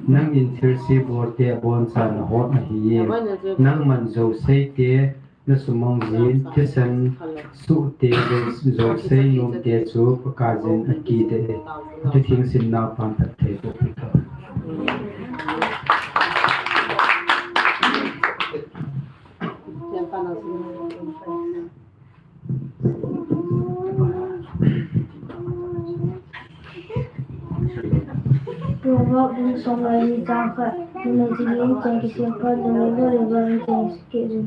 Nangin thilse bolte abonchan nahol ahi e. Nangman jousei te, na sumang jin, thisan suh te, jou, jousei nom te chu Pakaiyin akide e. Ati thingsin nau pan phatthei boh peh tao. Proverb bung som le ni chang khat. Nuna jingin chang kisem phat, nuna loi le van in chang kisem kit jin.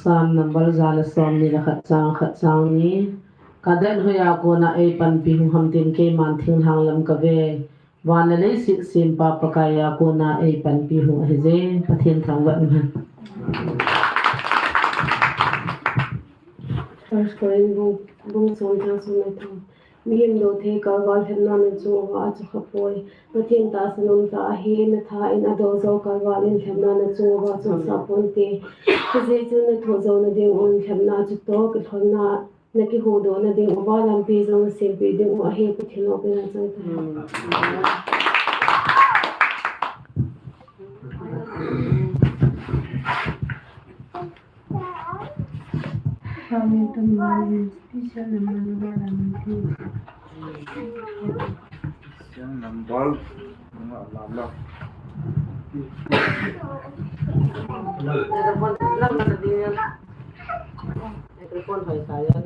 Psalm number ja le som ni le khat chang khat chang ni. Kadet hoiya kona eipanpi hung ham tin keiman thinglhang lam kave. Van le leiset sempa Pakaiya kona eipanpi hung ahije. Pathen thangvah in umhen. First Corinth bung, bung som chang som le thum. Mihem dothei kalval lhepna nachung uva achukha poi. Pathen tahsan umtah ahi, natha in adou jou kalval in lhepna nachung uva achukha ponte. Hijeh chun nathoh jouna dingun lhepna chutoh kilhonna nakihuhdohna ding uva lampi jong nasempeh diu ahi. Pathen loupina chang tai. Number. Microphone hoitah a.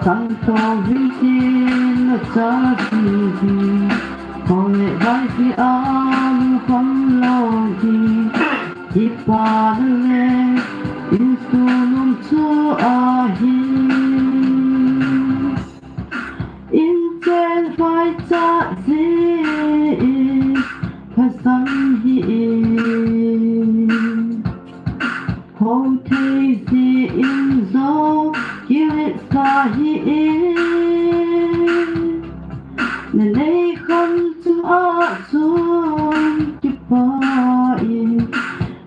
Sangtho vingtin na cha si hi, khong le vai ki a lu khom lo hi, hi pa na le, in su lum chu a hi. In chen vai cha si i, pha sam hi i. Ho thei si in zo, ki le sa hi i. Na nei kham chu a chun ki pa i.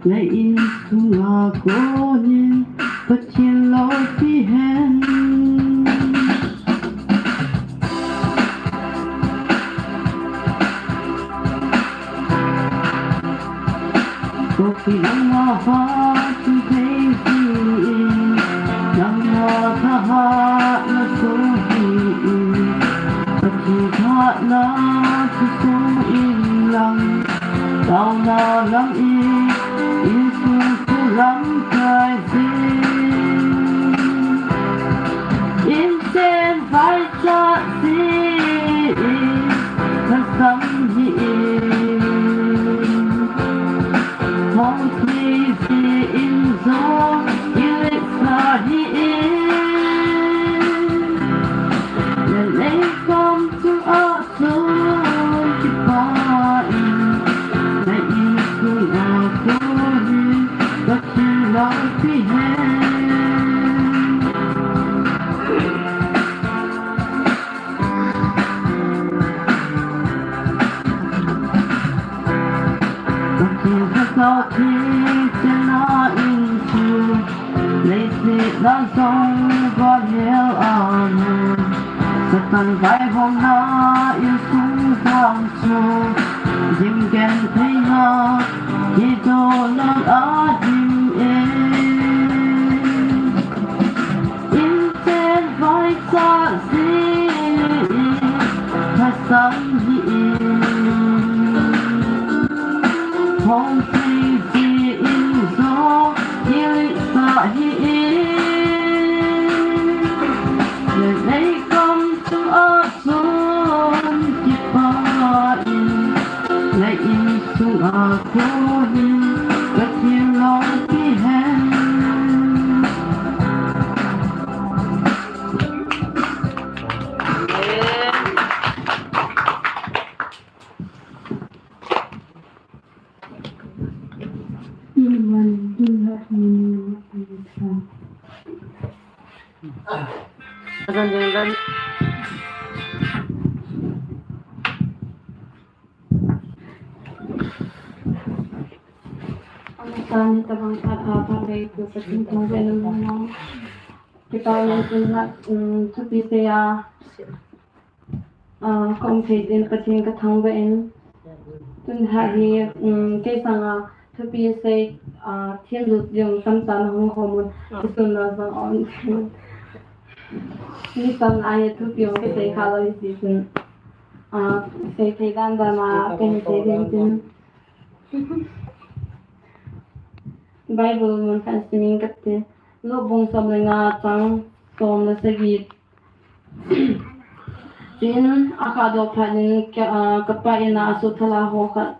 Na in sunga konin Pathen loupi hen. Kopi nangma ha chu thei si in, nangma thahatna so hi in, Pathen thahatna chu so in lang. Taona lam i, in sung su lam kai si. In sen vai cha si i, na sam hi i. Hong si si in zo, i le sa hi i. Na nei kham chu a Sun ki pa in, na in sunga konin Pathen loupi hen. Pathen Lhagao Theng chena in chu, leiset na jong vanhel a mu. Satan vaihomna insung vang chu, dim gentheina, kidona a dim e. In chen vai cha si, pha sam hi i. Hong si si in zo, i le sa hi i. Na nei kham chu a chun ki pa in, na in sunga konin Pathen loupi hen. Amen. Tani tabang tha tha tha bei tu Pathen thangvah in um. Kipa um in na, um, thupi sei a, ah, ka um thei din Pathen ka thangvah in. Tun ha hi, um, kei sanga thupi sei, ah, themlut jong tamtah na hung khom un. Kisun na jong um. Ni tam na hi thupi um ka sei kha lou hi si chun. Ah, sei thei dan dan a ka hin sei ding chun. Bible mun khat sim ing kate. Luke bung som le nga chang som le sagi. Tin, a kha doh phat in ka, ah, ka pa in a sutha la ho khat.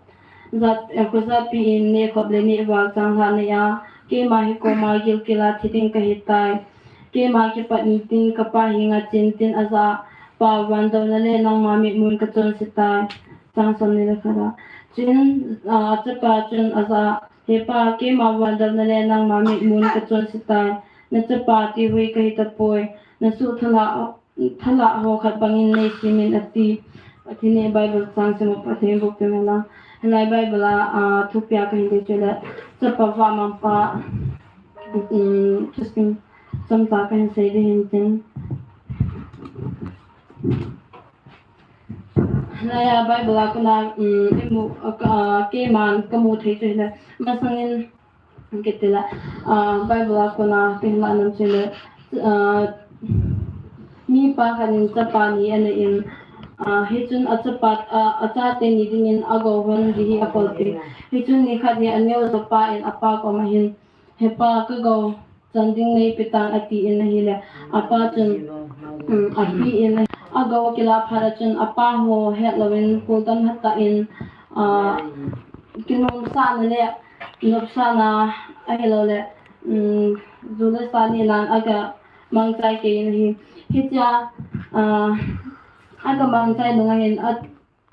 Jat, eh, kho jat pi in ne khop le ne val chang lha ne a. Keima hi koma gilkel a thi ding ka hi tai. Keima kipat in tin ka pa hi nga chin tin a ja pa van do na le nangma mit mun ka chon si tai. Chang som ni le khat a. Chun, ah, chapa chun a ja, "He pa, keima van dam na le nangma mit mun ka chon si tai. Na chapa ti hui ka hi ta poi. Na su thala, thala ho khat bangin nei simin," a ti. Pathen in Bible chang sim u Pathen bu pe ma la. Helai Bible a, ah, thupi a ka hin de chu le. Chapa va mam pa, um, thusim chomcha ka hin sei de hin tin. Hilai a Bible a kona, um, i mu, a, ka, a, keiman ka mu thei chu hile. Masangin, kiti la, a, Bible a kona, kei la nam chu hile, a, mipa khat in chapa ni ana in, a, hichun a chapa, a, a chate ni dingin a gou hon di hi a kol te. Hichun ni khat hi a neo chapa in a pa koma hin, "He pa, ka gou chan ding nei pe tan," a ti in ahile, a pa chun, um, api in, agou kila phat a chun apa ho het louvin, kul tam hat ta in, ah, kinomsahna le nopsahna ahilou le, um, ju le sa ni nan aga mangchai kei in ahi. Hitia, ah, aga mangchai nung ahin, a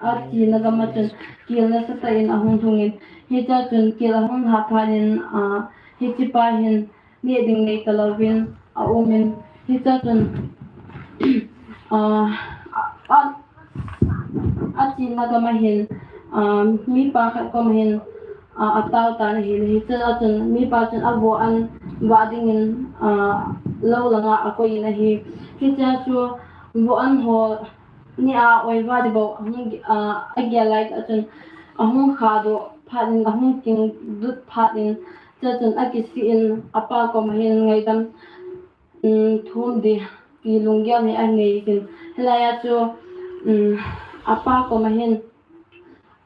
Achena gam a chun kel nasatah in ahung lhung in, hichea chun kel ahung lhah phat in, ah, hiche pa hin neh ding nei talouvin aum in, hichea chun, ah, a, a, achena gam a hin, ah, mipa khat kom a hin, ah, atao tan ahi. Hichea chun mipa chun avoh an vah dingin, ah, lou langa akoi in ahi. Hichea chu voh an ho nia oiva dibou ahung, ah, agel lai tah chun ahung khadoh phat in, ahung kinglut phat in, chua chun akisih in apa kom a hin ngaidam, um, thum ding ti lunggel hi anei jin. Hilai a chu, um, apa kom a hin,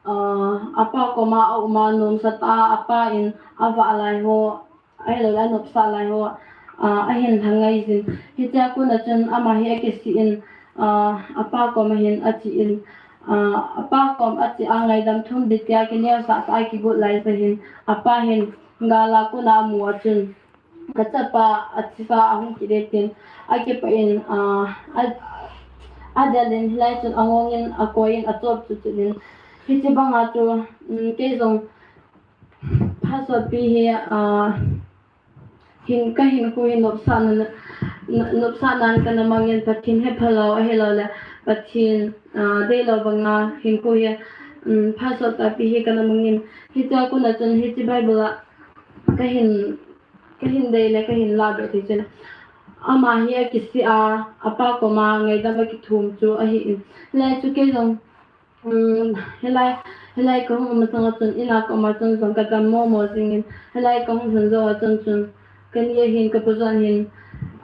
ah, apa kom a aum a nomsatah a apa in avah lai ho, ahilou le anopsah lai ho, ah, ahin lha ngai jin. Hichea kon a chun ama hi akisih in, ah, apa kom a hin ache in, ah, apa kom ache a ngaidam thum ding tia kineosah tah a kigot lai tah hin, apa hin gal a kon a amu a chun, kachapa achesa ahung kit e tin, akipah in, ah, a, adel in hilai chun angong in akoi in achop chuchut in, hiche banga chu, um, kei jong Phat sotpi hi, ah, hin, ka hinkho hi nopsahna, nopsahnan kana mangin Pathen hephalou ahilou le Pathen, ah, deilou banga hinkho hi, um, phat sotpi hi kana mangin. Hichea kon a chun hiche Bible a kahin, kahin dei le kahin lahdoh thei chun, ama hi akisih a, apa koma ngaidam akithum chu ahi in. Hilai chu kei jong Um, hilai, hilai kahung um masang a chun, in a ka um a chun jong kadam momo jingin, hilai kahung lhun jou a chun chun, kani a hin, ka pu John hin,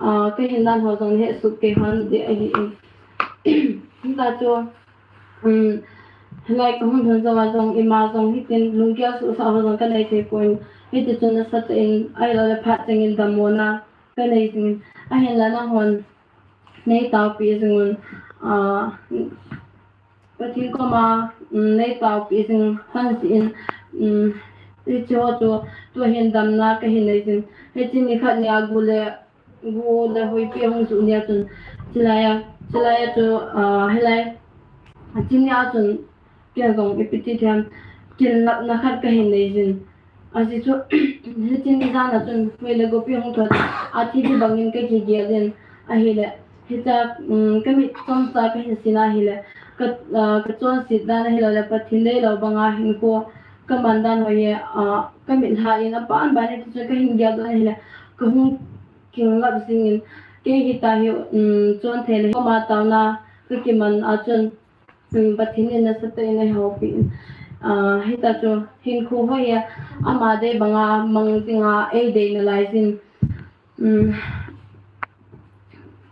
ah, kahin dan ho jong hesoh kei hon ding ahi in. Hita chu, um, hilai kahung lhun jou a jong, ima jong hitin lunggel suhsah ho jong kanei thei pon, hiti chun nasatah in, ahilou le phat chengin dammona kanei jingin, ahinla nanghon nei taopi jingun, ah, Pathen koma, um, nei taopi jing hon jin, um, hiche ho chu, tua hin damna kahin nei jin. Hiche nikhat nia gu le, gu le huipi ahung juh nia chun, chulai a, chulai a chu, ah, hilai, chuni a chun, kei jong ipi ti ham, kinlapna khat kahin nei jin. Ajeh chu, hiche ni jan a chun, hui le gopi hung thot, athi ding bangin kakigel in, ahile, hitia, um, kamit chomcha kahin sin ahile, ka, ah, kachonset dan ahilou le, Pathen deilou banga hinkho kaman dan ho hi, ah, kamit lha in, aban ban in, hichu kahin geldoh in ahile, kahung kinlap jingin, kei hita hi, um, chon thei le, koma taona kakiman a chun, um, Pathen in nasatah in eihoupi in. Ah, hita chu hinkho ho hi ama dei banga mang dinga eidei nalai jin. Um,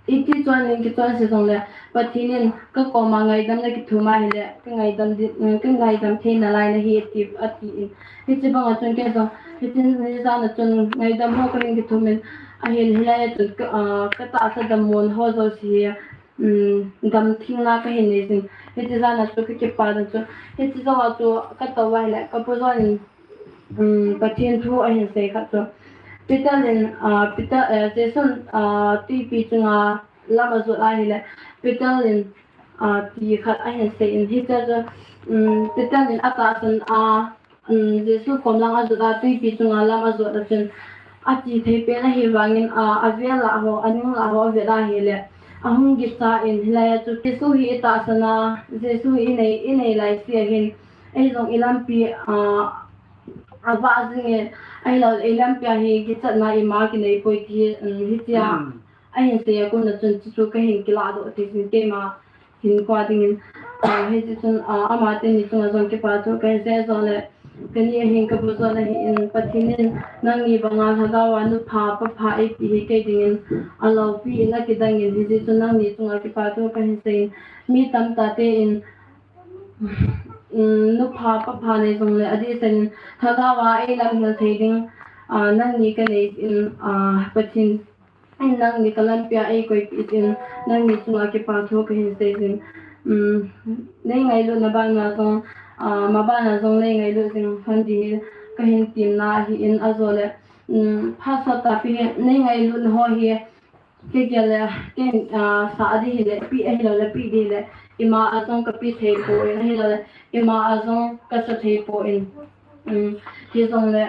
iti chon in kichonse jongle, Pathen in kakoma ngaidam nakithum ahile, kangaidam di, um, kangaidam thei nalai nahi ati, ati in. Hiche banga chun kei jong, hiche ni jan a chun ngaidam ho kahin kithum in, ahile hilai a chun ka, ah, katahsa dammona ho jouse hi, um, gamthengna kahin nei jin. Hiche jan a chu kakipah dan chu. Hiche jou a chu katou ahile, ka pu John in, um, Pathen thu ahin sei khat chu. Peter in, ah, Peter, eh, Jesun, ah, twipi chunga lam ajot ahile, Peter in, ah, ti khat ahin sei in. Hiche chu, um, Peter in atahsan a, um, Jesu kom lang ajot a, twipi chunga lam ajot a chun, ache thei pen ahi vangin, a, avel lah ho, anung lah ho avet ahile, ahung kisa in, hilai a chu Jesu hi itahsan a, Jesu hi inei, inei lai sia hin, eijong ilampi, a, avah jing e, ahilou le ilampi a hi kichatna ima kinei poi ti, um, hitia, ahin sei a kon a chun, chuchu kahin kilahdoh thei jin keima hinkho a dingin, ah, hiche chun, ah, ama teni chunga jong kipa thu kahin sei jongle, kani a hin ka pu John ahin, Pathen in nangni banga lhagao a nupha, papha eipeh hi kei dingin aloupi in akidang in, hiche chun nangni chunga kipa thu kahin sei in, mi tamtah te in, um, nupha, papha nei jongle, adehset in lhagao a eilamhil thei ding, ah, nangni kanei in, ah, Pathen Nangni kalampi a eikoipeh jeh in, nangni chunga kipa thu kahin sei jin. Um, nei ngailutna bana jong, ah, mabana jong nei ngailut jing lhon ding hi kahin temna ahin, ajole, um, phat sot a pi hi, nei ngailutna ho hi, kei gel le, kei, ah, sah ding hile, peh ahilou le, peh ding hile, ima a jong kapeh thei poi, ahilou le, ima a jong kasa thei poi. Um, hijongle,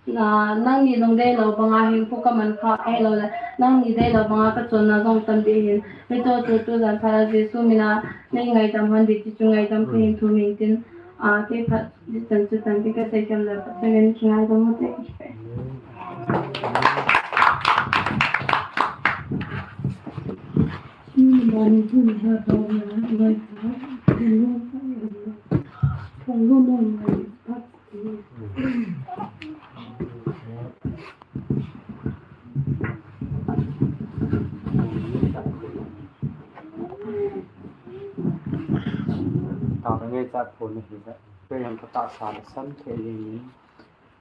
Na, nangni lungdei lou banga hinkho kaman kha, ahilou le, nangni dei lou banga kachonna jong tam ding ahin. Hiche chu tujan phat a Jesu mina nei ngaidam lhon ding ti chu ngaidam kahin thum in tin, a, kei phat ding chan chu chan ti kasei khen le, Pathen in kingaidam ute. Taona ngaichat pon ahi le, kei jong katahsa le san thei jeng in,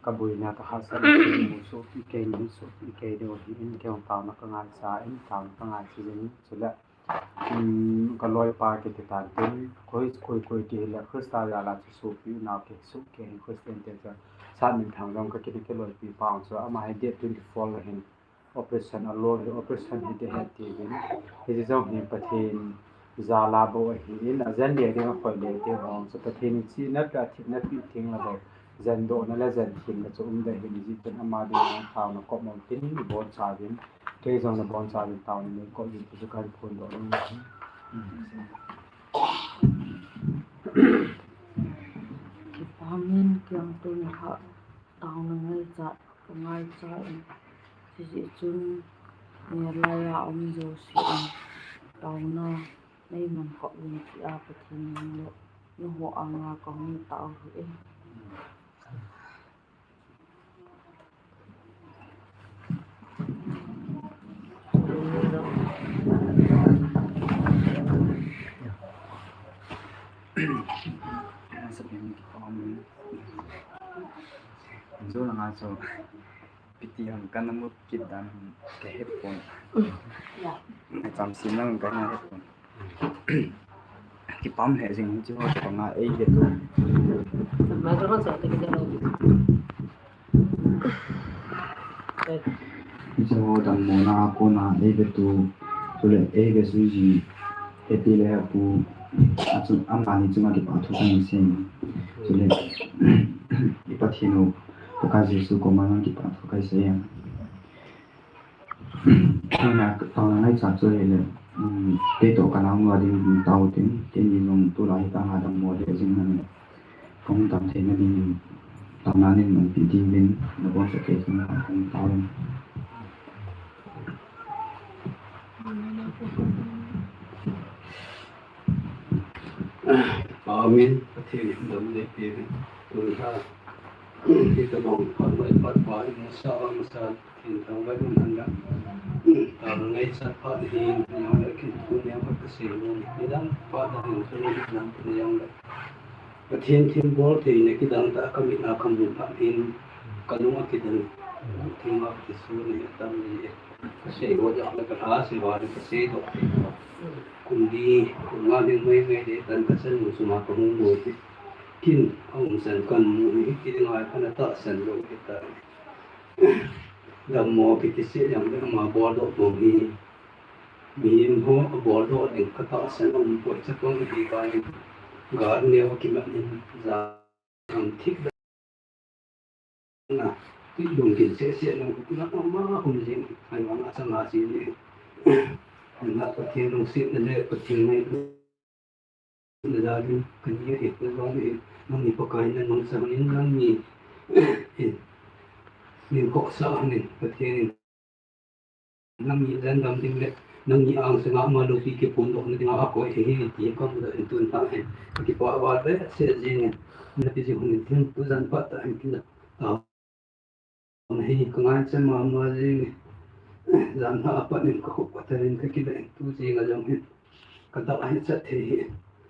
kabuina kahahsatna chu mu sohpi kei, mu sohpi kei diu ahin, kei jong taona kangaichat in, taona kangaichat jing in, chule, um, kaloipa kiti tan tin, koi, koi, koi ti hile Christa jal a chu sohpi nau kisuh kei hin Christian te chu, Sat Minthang jong kakiti kaloipi pa chu, ama hi date twenty-four le hin operation alo hi, operation hi ding ahi tiuvin. Hiche jong hi Pathen jal a bou ahin, ajen le ding, akhoi le ding ho chu Pathen in chihna peh a, thina peh teng le bou, jendohna le jenthenna chu um ding ahin, hijeh chun ama dinga taona kop mong tin ibonchauvin, kei jong nabonchauvin taona neikop uvin ti chu kahin phondoh nom ahi. Kipah in, kei jong tuni kha taona ngaichat, kangaichat in, hijeh chun, nilai a um jouse in, taona neiman kop uvin tia Pathen min le, nangho anga kahung tao ahi. Zo langa chu piti ham kana mut kit dan kahe pon. Chamsim lang kana he pon. Kipah lheh jing chu, panga ei ve tu. Microphone sa te kidang. Hiche ho dammona a kona ei ve tu, chule ei ve sui ji, hepi le hepu, achun amani chunga kipa thu kahin sei. Chule i Pathen u, Pakai Jesu koma jong kipa thu kahin sei. Taona, taona ngaichat chu ahile, um, kei toh kanaonu a ding tao tin, keini jong tulai hi kanga dammo lheh jing ahin. Kahung tam theina dingin, taona neimanpi diuvin, nabonchauvin kei chunga kahung taovin. Amen. Pathen in damna eipe uvin. Tun kha, hitobang phat lai phat pa in masa, masa, Pathen thangvah in um hen lang. Taona ngaichat phat hi, nang le kin thu neo khat kasei nom. Nidang phat a hin thu nidang neo le. Pathen thilbol theina kidang tah a kamit a kamu phat hin kalung akidang. Thima kati su ni atam ni. Kasei ho jong le kalha sei va le kasei doh thei. Kum li, kum nga ding mai mai le tan kachanu suma kahung bol hi. Kin aum san kamu hi kiding a kana tahsan lou hi ta. Dammo kiti se jong le ama boldoh bou hi. Mihem ho aboldoh ding katahsan aum poi, chapang hi ka in. Gal neo kiman in ja. Thik dan a, ti lungkil seh seh lou, na ma um jing, ai vang a chang a si ni. Na Pathen lungsetna le Pathen ngailutna jal in, kani ahi, na jal in, nangni Pakai na nung sang in, nangni, in, min khohsah in, Pathen in. Nangni lendam ding le, nangni angsung a ama loupi kiphondohna dinga akoi ahi, ti kamu doh in tun tah hin. Kakipah val behseh jeng in, na pi jing hun in tin, tujan phat tah hin kila. Taona hi, kangaichat mama jeng in, jan lha a pat in kakhup kathal in kakile in, tu jeng a jong hin. Kadal a hin chat thei hi,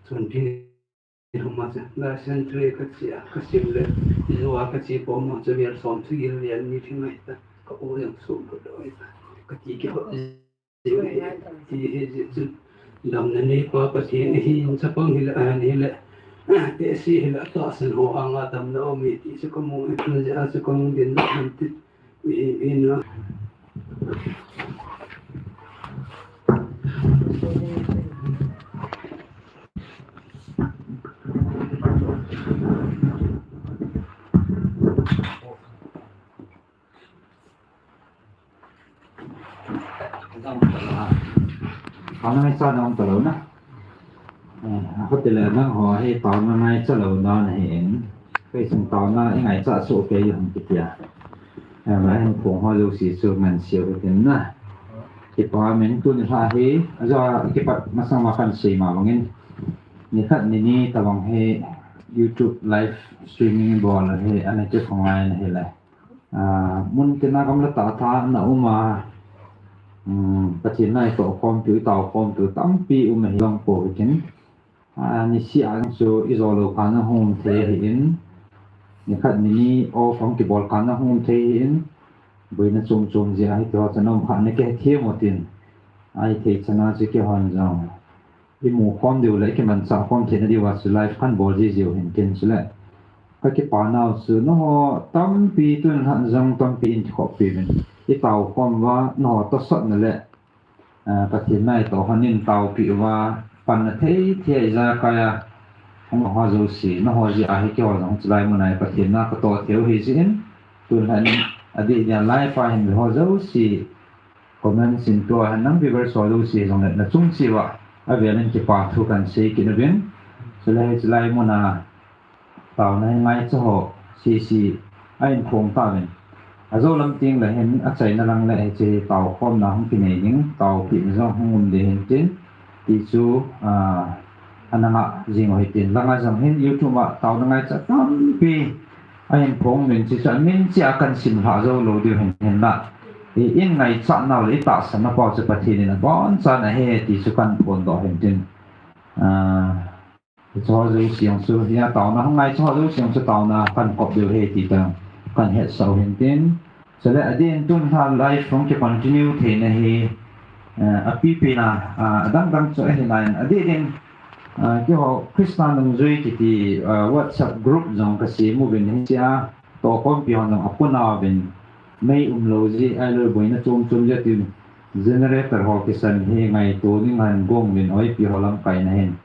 sunpi ni Hama cha, la century kache a, kasim le, ijou a kache pom a, chamel som sagi le ni thim ahi ta, ka u jong suhlut lou ahi ta. kati kihot jing hi, hi, hi, hi, damna neipa Pathen hi, chapang hile, ahin hile, tehse hile, tahsan ho anga damna um e ti chu kamu, na jeh a chu kamu din na han ti, hi, hi na. Taona ngaicha na um talou na. Eh, ahile nangho hi taona ngaicha lou na nahin. Kei chun taona i ngaicha chu kei hung kitia. Eh, ahin phong ho jouse chu ngansiu hitin na. Kipa min tuni lha hi, ajo kipat masang ma kahin sei ma bangin. Nikhat nini tabang hi YouTube live streaming bol hi, ana kikhongai na hile. Ah, mun tina gamla tah tah na um a, um, Pathen na i tohkhom tu, i taokhom tu, tampi um ahi long po hitin. Ah, nisih a chu i jo lou khan a hung um thei ahin. Nikhat nini off hung kibol khan a hung um thei ahin. Boina chom chom jeh a hiti ho chan um kha na kihethiem u tin. Ahithei chan a chu keihon jong. I mu khom diu le, i kimanchah khom theina diuva chu live kahin bol ji jiu hin tin chule. Ka kipa nau chu, nangho tampi tun han jong tampi in kikhop pi uvin. I tao khom uva, nangho tosot na le, eh, Pathen na i toh hon in taopi uva, panna thei thei a ijakai a hung ho jouse, nangho jeh a hi keiho jong chulai mun a hi Pathen na ka toh thei u hi jeh in, tun han adeh dia live a hin ho jouse, comment sin tua han nang viewers ho jouse jong le na chung cheh uva, avel in kipa thu kahin sei kit uvin. Chule hiche lai mun a taona hi ngaicha ho sese ahin phong tauvin. Ajo lam teng le hin achaina lang le hiche taokhomna hung kinei ding, taopina jong hung um ding hin tin. Ti chu, ah, ana ngah jing u hitin. Langa jong hin YouTube a taona ngaicha tampi ahin phong uvin, hiche chu amin cheh a kahin sim lha jou lou diu hin, hinla. I, in ngaicha nau le i tahsan na pau chu Pathen in abonchan ahe ti chu kahin phondoh hin tin. Ah, hiche ho jouse jong chu, hia taona hung ngaicha ho jouse jong chu taona kahin kop diu ahi ti tah kahin hetsah u hin tin. Chule adeh in tun lha live hung ki continue theina hi, eh, apipi na, ah, adang dang chu ahi nai in. Adeh in, ah, keiho Christa nungjui kiti, ah, WhatsApp group jong ka sem uvin hiche a, tohkhompi hon jong apuna uvin, mei umlou jeh, ahilou le boina chom chom jeh tin, generator ho kisan hi ngaito ding han gong uvin, oipi ho lamkai na hin.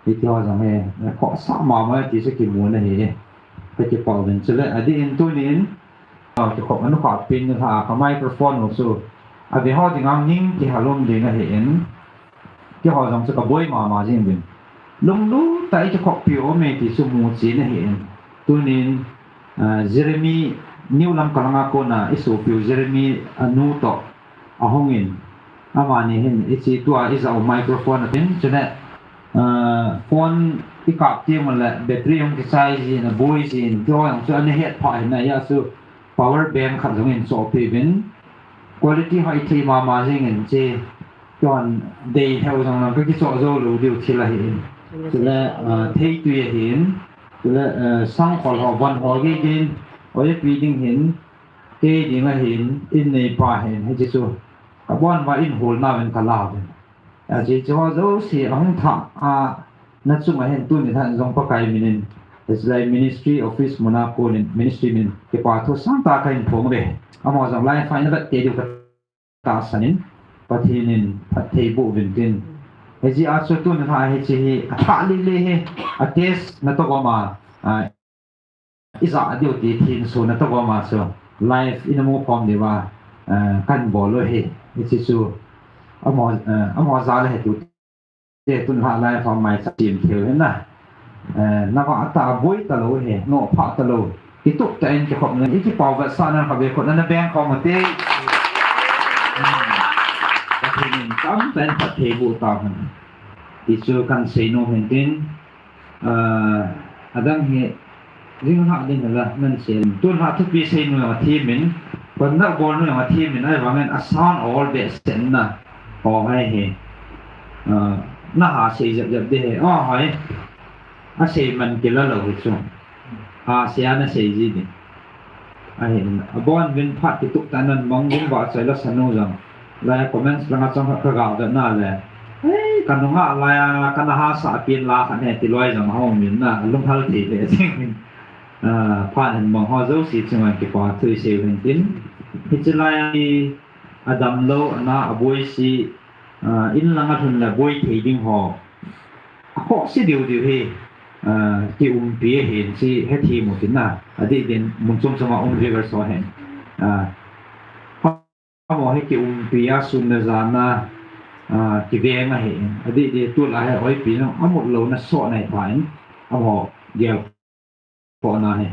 Hiti ho jong hi, khohsah mama ti chu kimu na hi. Ka kipah uvin chule, adeh in tunin, ah, kikhop anukhah pen ni lha, ka microphone u chu, ave ho dinga ning kihal um ding ahin, keiho jong chu ka boi mama jing uvin. Lunglut tah a i kikhoppi u me ti chu mu chen ahin. Tunin, ah, Jeremy, New Lamka langa kona i sopiu Jeremy anu toh ahung in, amani hin hiche tua i jao microphone atin, chule, ah, phone i kap teng le battery hung kichai jin, aboi jin, ti ho jong chu ana het pha hin, ahia chu power bank khat jong in chohpeh uvin, quality hoi thei mama jing in hiche, kihon dei lheh u jong lang ka kichoh jou lou diu thil ahin. Chule, ah, theitui ahin, chule, ah, sangkhol ho, von ho gei gei in, oipi ding hin, kei ding ahin, in neipa hin, hiche chu, ka bon uva in hol nauvin ka la uvin. Ajeh chu ho jouse ahung thah a, na chung a hin tuni lhan jong Pakai min in, hiche lai ministry office mun a kon in, ministry min in, kipa thu sangtah kahin phong uve. Amaho jong live a in vet tei diu ka tahsan in, Pathen in phatthei boh uvin tin. Hijeh a chu tuni lhan hiche hi, athah lele hi, a test na toh gom a, a, ijah diu ti thinso na toh gom a chu live ina mu khom diu va, eh, kahin bol u ahi. Hiche chu amaho, eh, amaho jal a hetute tun lha live a maicha sem thei u hin na. Eh, na vah tah a boi talou ahi, nophah talou. Kitup tah in kikhop na, i kipao vetsahna kha ve khut na, na beng khom u te. Pathen in tamtah in phatthei boh tahen. Ti chu kahin sei nom hin tin. Ah, adang hi, jing lha ding la, nan sei. Tun lha thupi sei nu jong athem in, kon na bol nu jong athem in, ahivangin a sound a ol behseh na. Aw, hei hi. Ah, na ha sei jep jep ding hi. Aw, hei. A sei man kila lou hi chu. Ha sei a na sei ji ding. Ahin, abon uvin phat kitup tah nan mong ding vahchoi la sa nu jong. lai comments langa chang khat ka ga vetna le, "Hei, ka nunga lai a, ka na hahsa pen la khat ne," ti loi jong hung um in na, lunghal thei le jing in. Ah, phat hin mang ho jouse chunga kipa thu i sei u hin tin. Hiche lai a hi a damlou, ana a boise, ah, in langa lhun le boi thei ding ho. A khoh se diu diu hi, ah, kiumpi ahin, hiche hethem u tin na. Adeh din mun chom chom a um viewers ho hin. Ah, amaho hi kiumpi a sun le jan a, ah, kiveng ahin. Adeh din tulai hi oipi jong amut louna soh nai pha in. Amaho gel khohna hi.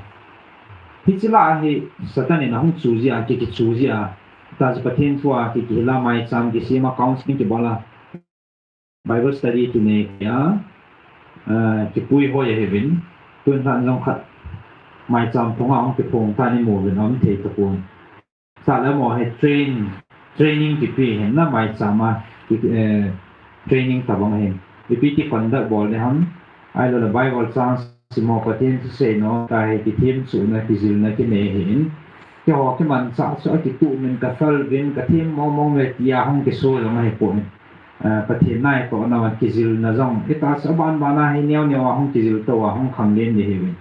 Hiche lah a hi Satan in ahung chu jeh a, ki, kichu jeh a. Tah chu Pathen thu a ki, kihil a, maicham kisem a, counseling kibol a, Bible study kinei a, ah, kipui hoi ahiuvin. Tun lhan jong khat maicham phung a hung kiphong tan imu uvin, aum thei tapon. Sah le mo hi train, training kipe hin na maicham a, ki, eh, training tabang hin. Ipi ti conduct bol ding ham, ahilou le Bible chang sim ho, Pathen thu sei nom, tua hi kithem chuhna, kijilna kinei ahin. Keiho kimanchah chu akituh min ka fel uvin, ka them mong mong ve tia hung kiso jong ahipon. Ah, Pathen naitohna kijilna jong, itah chu aban ban a hi neo neo a hung kijil tou a, hung khanglen ding ahiuvin.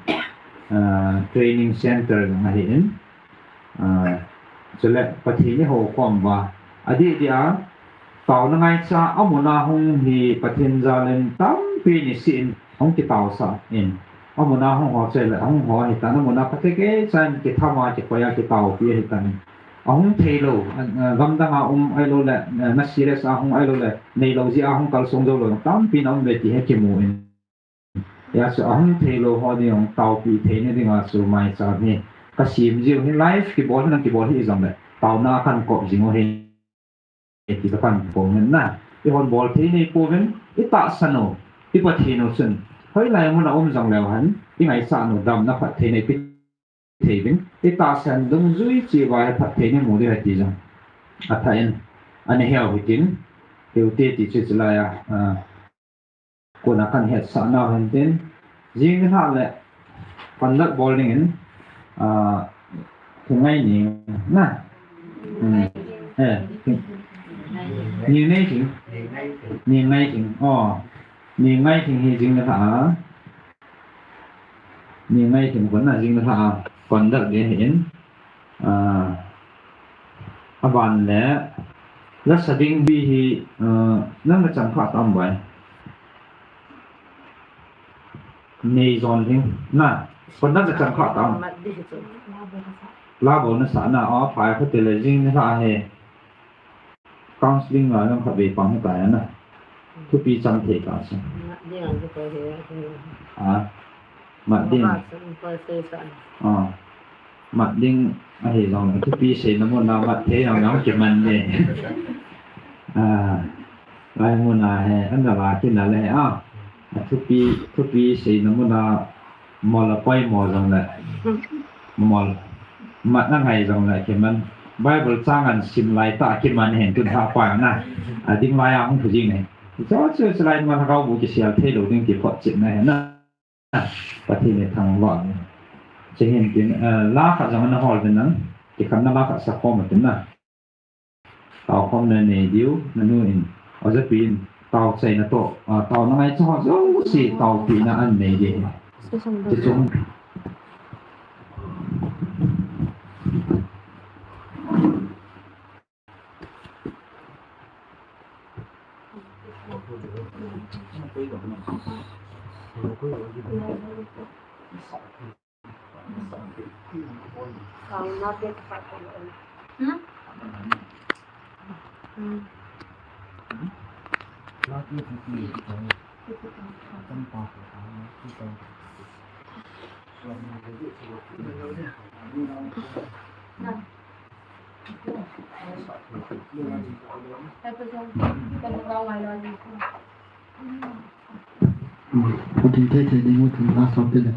Ah, training center jong ahin. Ah, chule Pathen i houkhom uva. Adeh dia, taona ngaicha, amun a hung hi Pathen jal in tampi niseh in hung kitaosah in. Amun a hung ho chule, hung ho hitan, amun a phatecha in kitham a, kikoi a, kitaopi ahitan. Ahung theilou, ah, gamdang a um ahilou le, ah, na serious a hung ahilou le, neilou jeh a hung kalsong joulou tampi na um ve ti hi kimu in. Hijeh chun ahung theilou ho ding taopi theina dinga chu maicham hi kasem jiu hi, live kibol hi, nang kibol hi jong le taona a kan kop jing u hi, ti ka pan pon na. Eihon bol thei nei pouvin, itahsan u, i Pathen u chun hoilai mun a um jong leu hen, ingaichat u damna phatthei nei pe thei uvin, itahsan dungjui cheh uva hi phatthei nei mu diu ahi ti jong athah in ana heu hitin, heute ti chu chulai a, ah, kona kan hetsah nau hen tin, jing nilhah le conduct bol dingin, ah, Thungngaineng na. Hmm. Eh, Thung-, Nengngailhing. Nengngailhing. Oh. Nengngailhing hi jing nilhah a. Nengngailhing kona jing nilhah a conduct ding ahin. Ah, aban le, la sa ding bi hi, ah, nang na chang kha tam bai. Nei jon ding. Na, kona na chang kha tam. La bol na sa na, a, phai kha te le jing nilhah a hi. Counseling la jong khatvei pang hitai ana. Thupi chang thei ta chu. Mat ding ang chu koi he, a. A, mat ding. Mat ding. A, mat ding ahi jong le thupi seina mun a mat thei jong jong kiman le. A, lai mun a he, ana la kina le a. A thupi, thupi seina mun a Mol a poimo jong le. Mol. Mat na ngai jong le kiman. Bible chang an sim lai tah kiman hen tun ha pa na. A ding lai a hung phu jing ne. Chu chu chu lai ma ka bu kisel thei lou ding ti phot chet na hen na. Pathen in thangvah in. Chu hin tin, eh, la khat jong na hol tin na. Kikhenna la khat sa khom tin na. Taokhomna nei diu, nanu in, ojapi in, taochaina toh, ah, taona ngaicha ho jouse taopina anei ding ahi. Tichun. Pathen thei thei ding u thum la sop te le.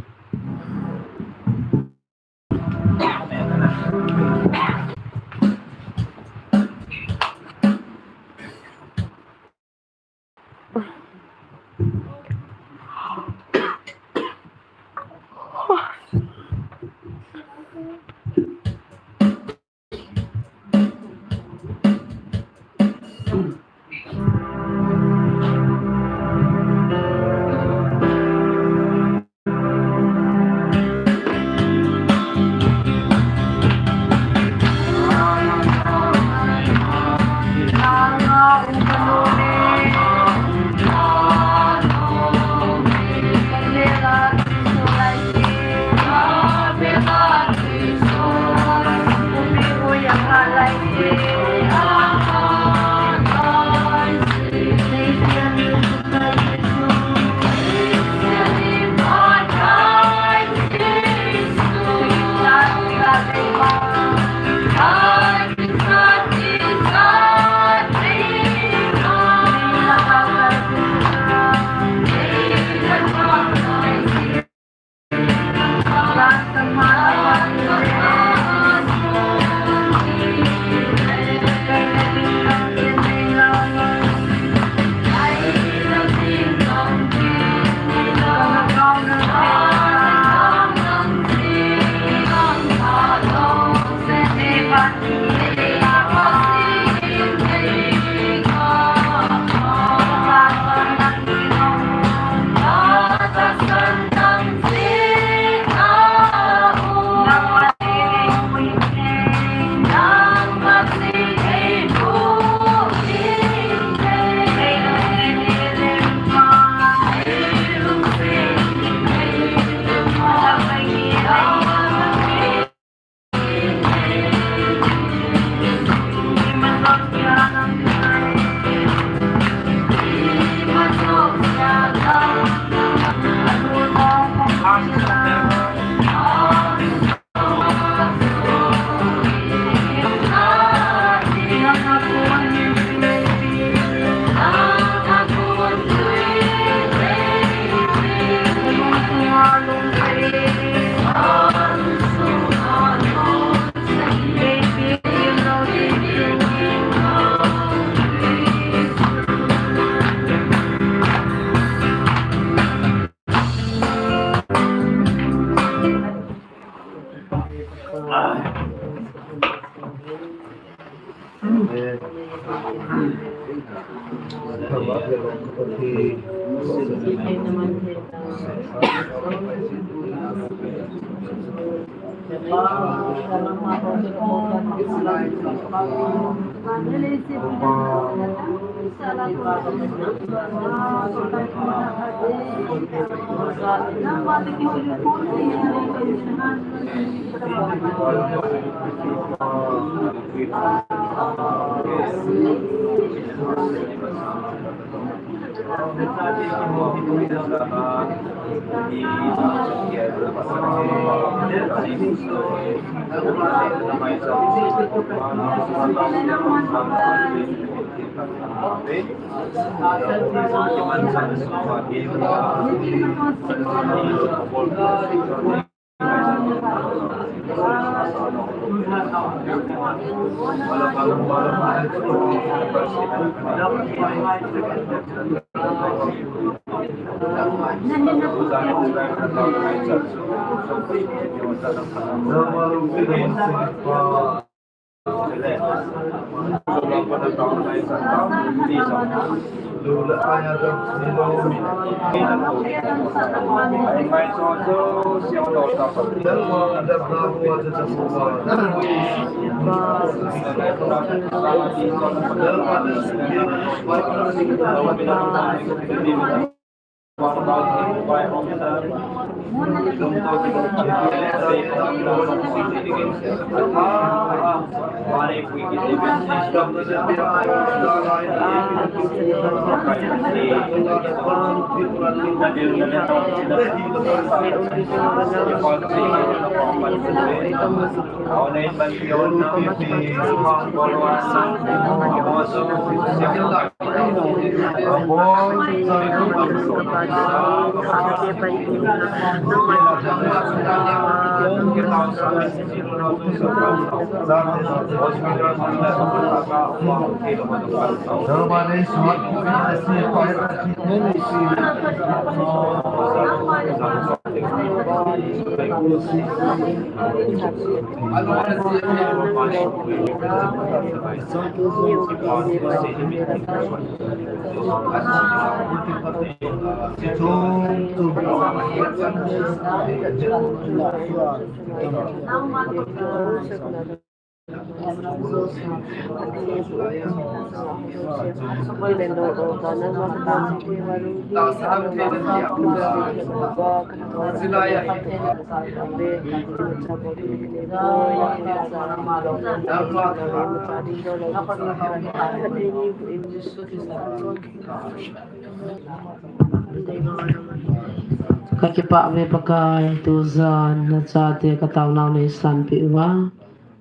Ka kipah ve Pakai, tujan nachate ka taonau nei sanpeh uva,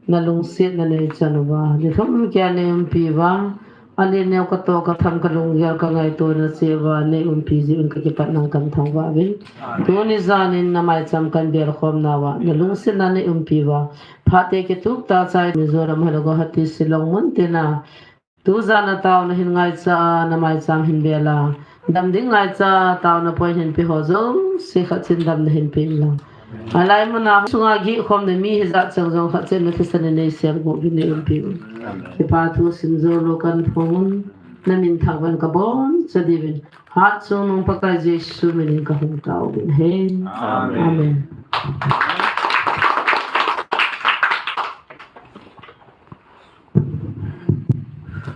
na lungsetna nei chan uva, ni thum kia nei umpi uva, alen neo ka toh ka tham ka lunggel ka ngaito nachea nei umpi jeh un ka kipatna kahin thangvah uvin. Tuni janin na maicham kahin belkhom nauva, na lungsetna nei umpi uva, phat te kitup tah chai Mizoram halogo hati Shillong mun tina. Tujan a taona hin ngaicha a, na maicham hin bel a, dam ding ngaicha a, taona point hin pe ho jouse khat chan damna hin pe inlang. Alai mun a sunga gihkhom na mi hijat chang jong khat chan na thisan in nei sem gup in nei umpi un. Kipa thu sim jou lou kahin phong un, na min thangvah in ka boncha diuvin. Hatchungnung Pakai Jesu min in ka hung tao uvin ahi. Amen. Amen.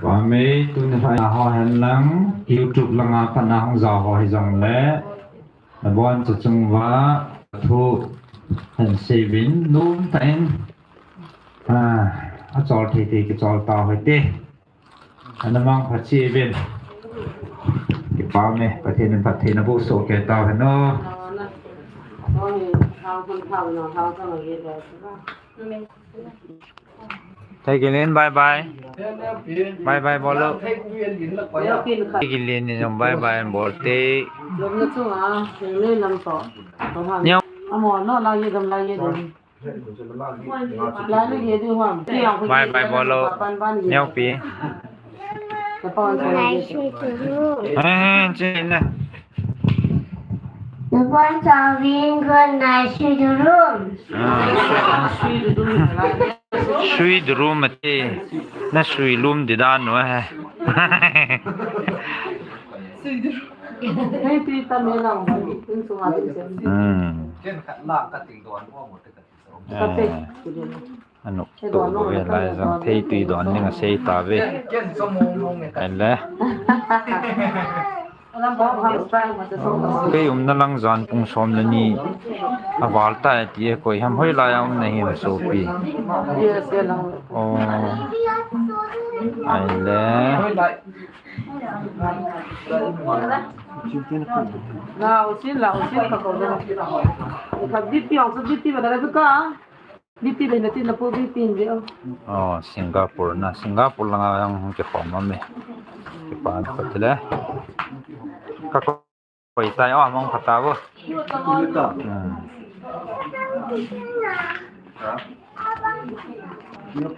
Amen. Tuni lhai ho hen lang, YouTube langa pat na hung jao ho hijongle, naboncha chung uva thu hin sei uvin, nomtah in, a, achol thei thei kichol tau hite. Ana mangpha cheh uvin. Kipa ume, Pathen in phattheina boh soh kei tau hen o. Thei Gilin, bye bye. Bye bye bol o. Thei Gilin in jong bye bye bol te. Neo. Bye bye bol o. Neopi. Bye, sweet room. Eh, chin na. Nabonchauvin, good night, sweet room. Ah. Sweet room ati. Na sweet room di dan nu he. Hmm. Eh, anop toh bou ve lai jong thei tui don ding asei tave. Ahile. Kei umna lang jan pung som le ni aval tai ti e, koi ham, hoilai a um nahim sopi? Oh. Ahile. Lau sin, lau sin ka ko. Ka biti ong, so biti ba da ka. Biti le na tin na pu biti in ve o. Oh, Singapore na, Singapore langa jong kikhom ume. Kipa na kati le. Ka koi tai o, among kata vo. Hmm.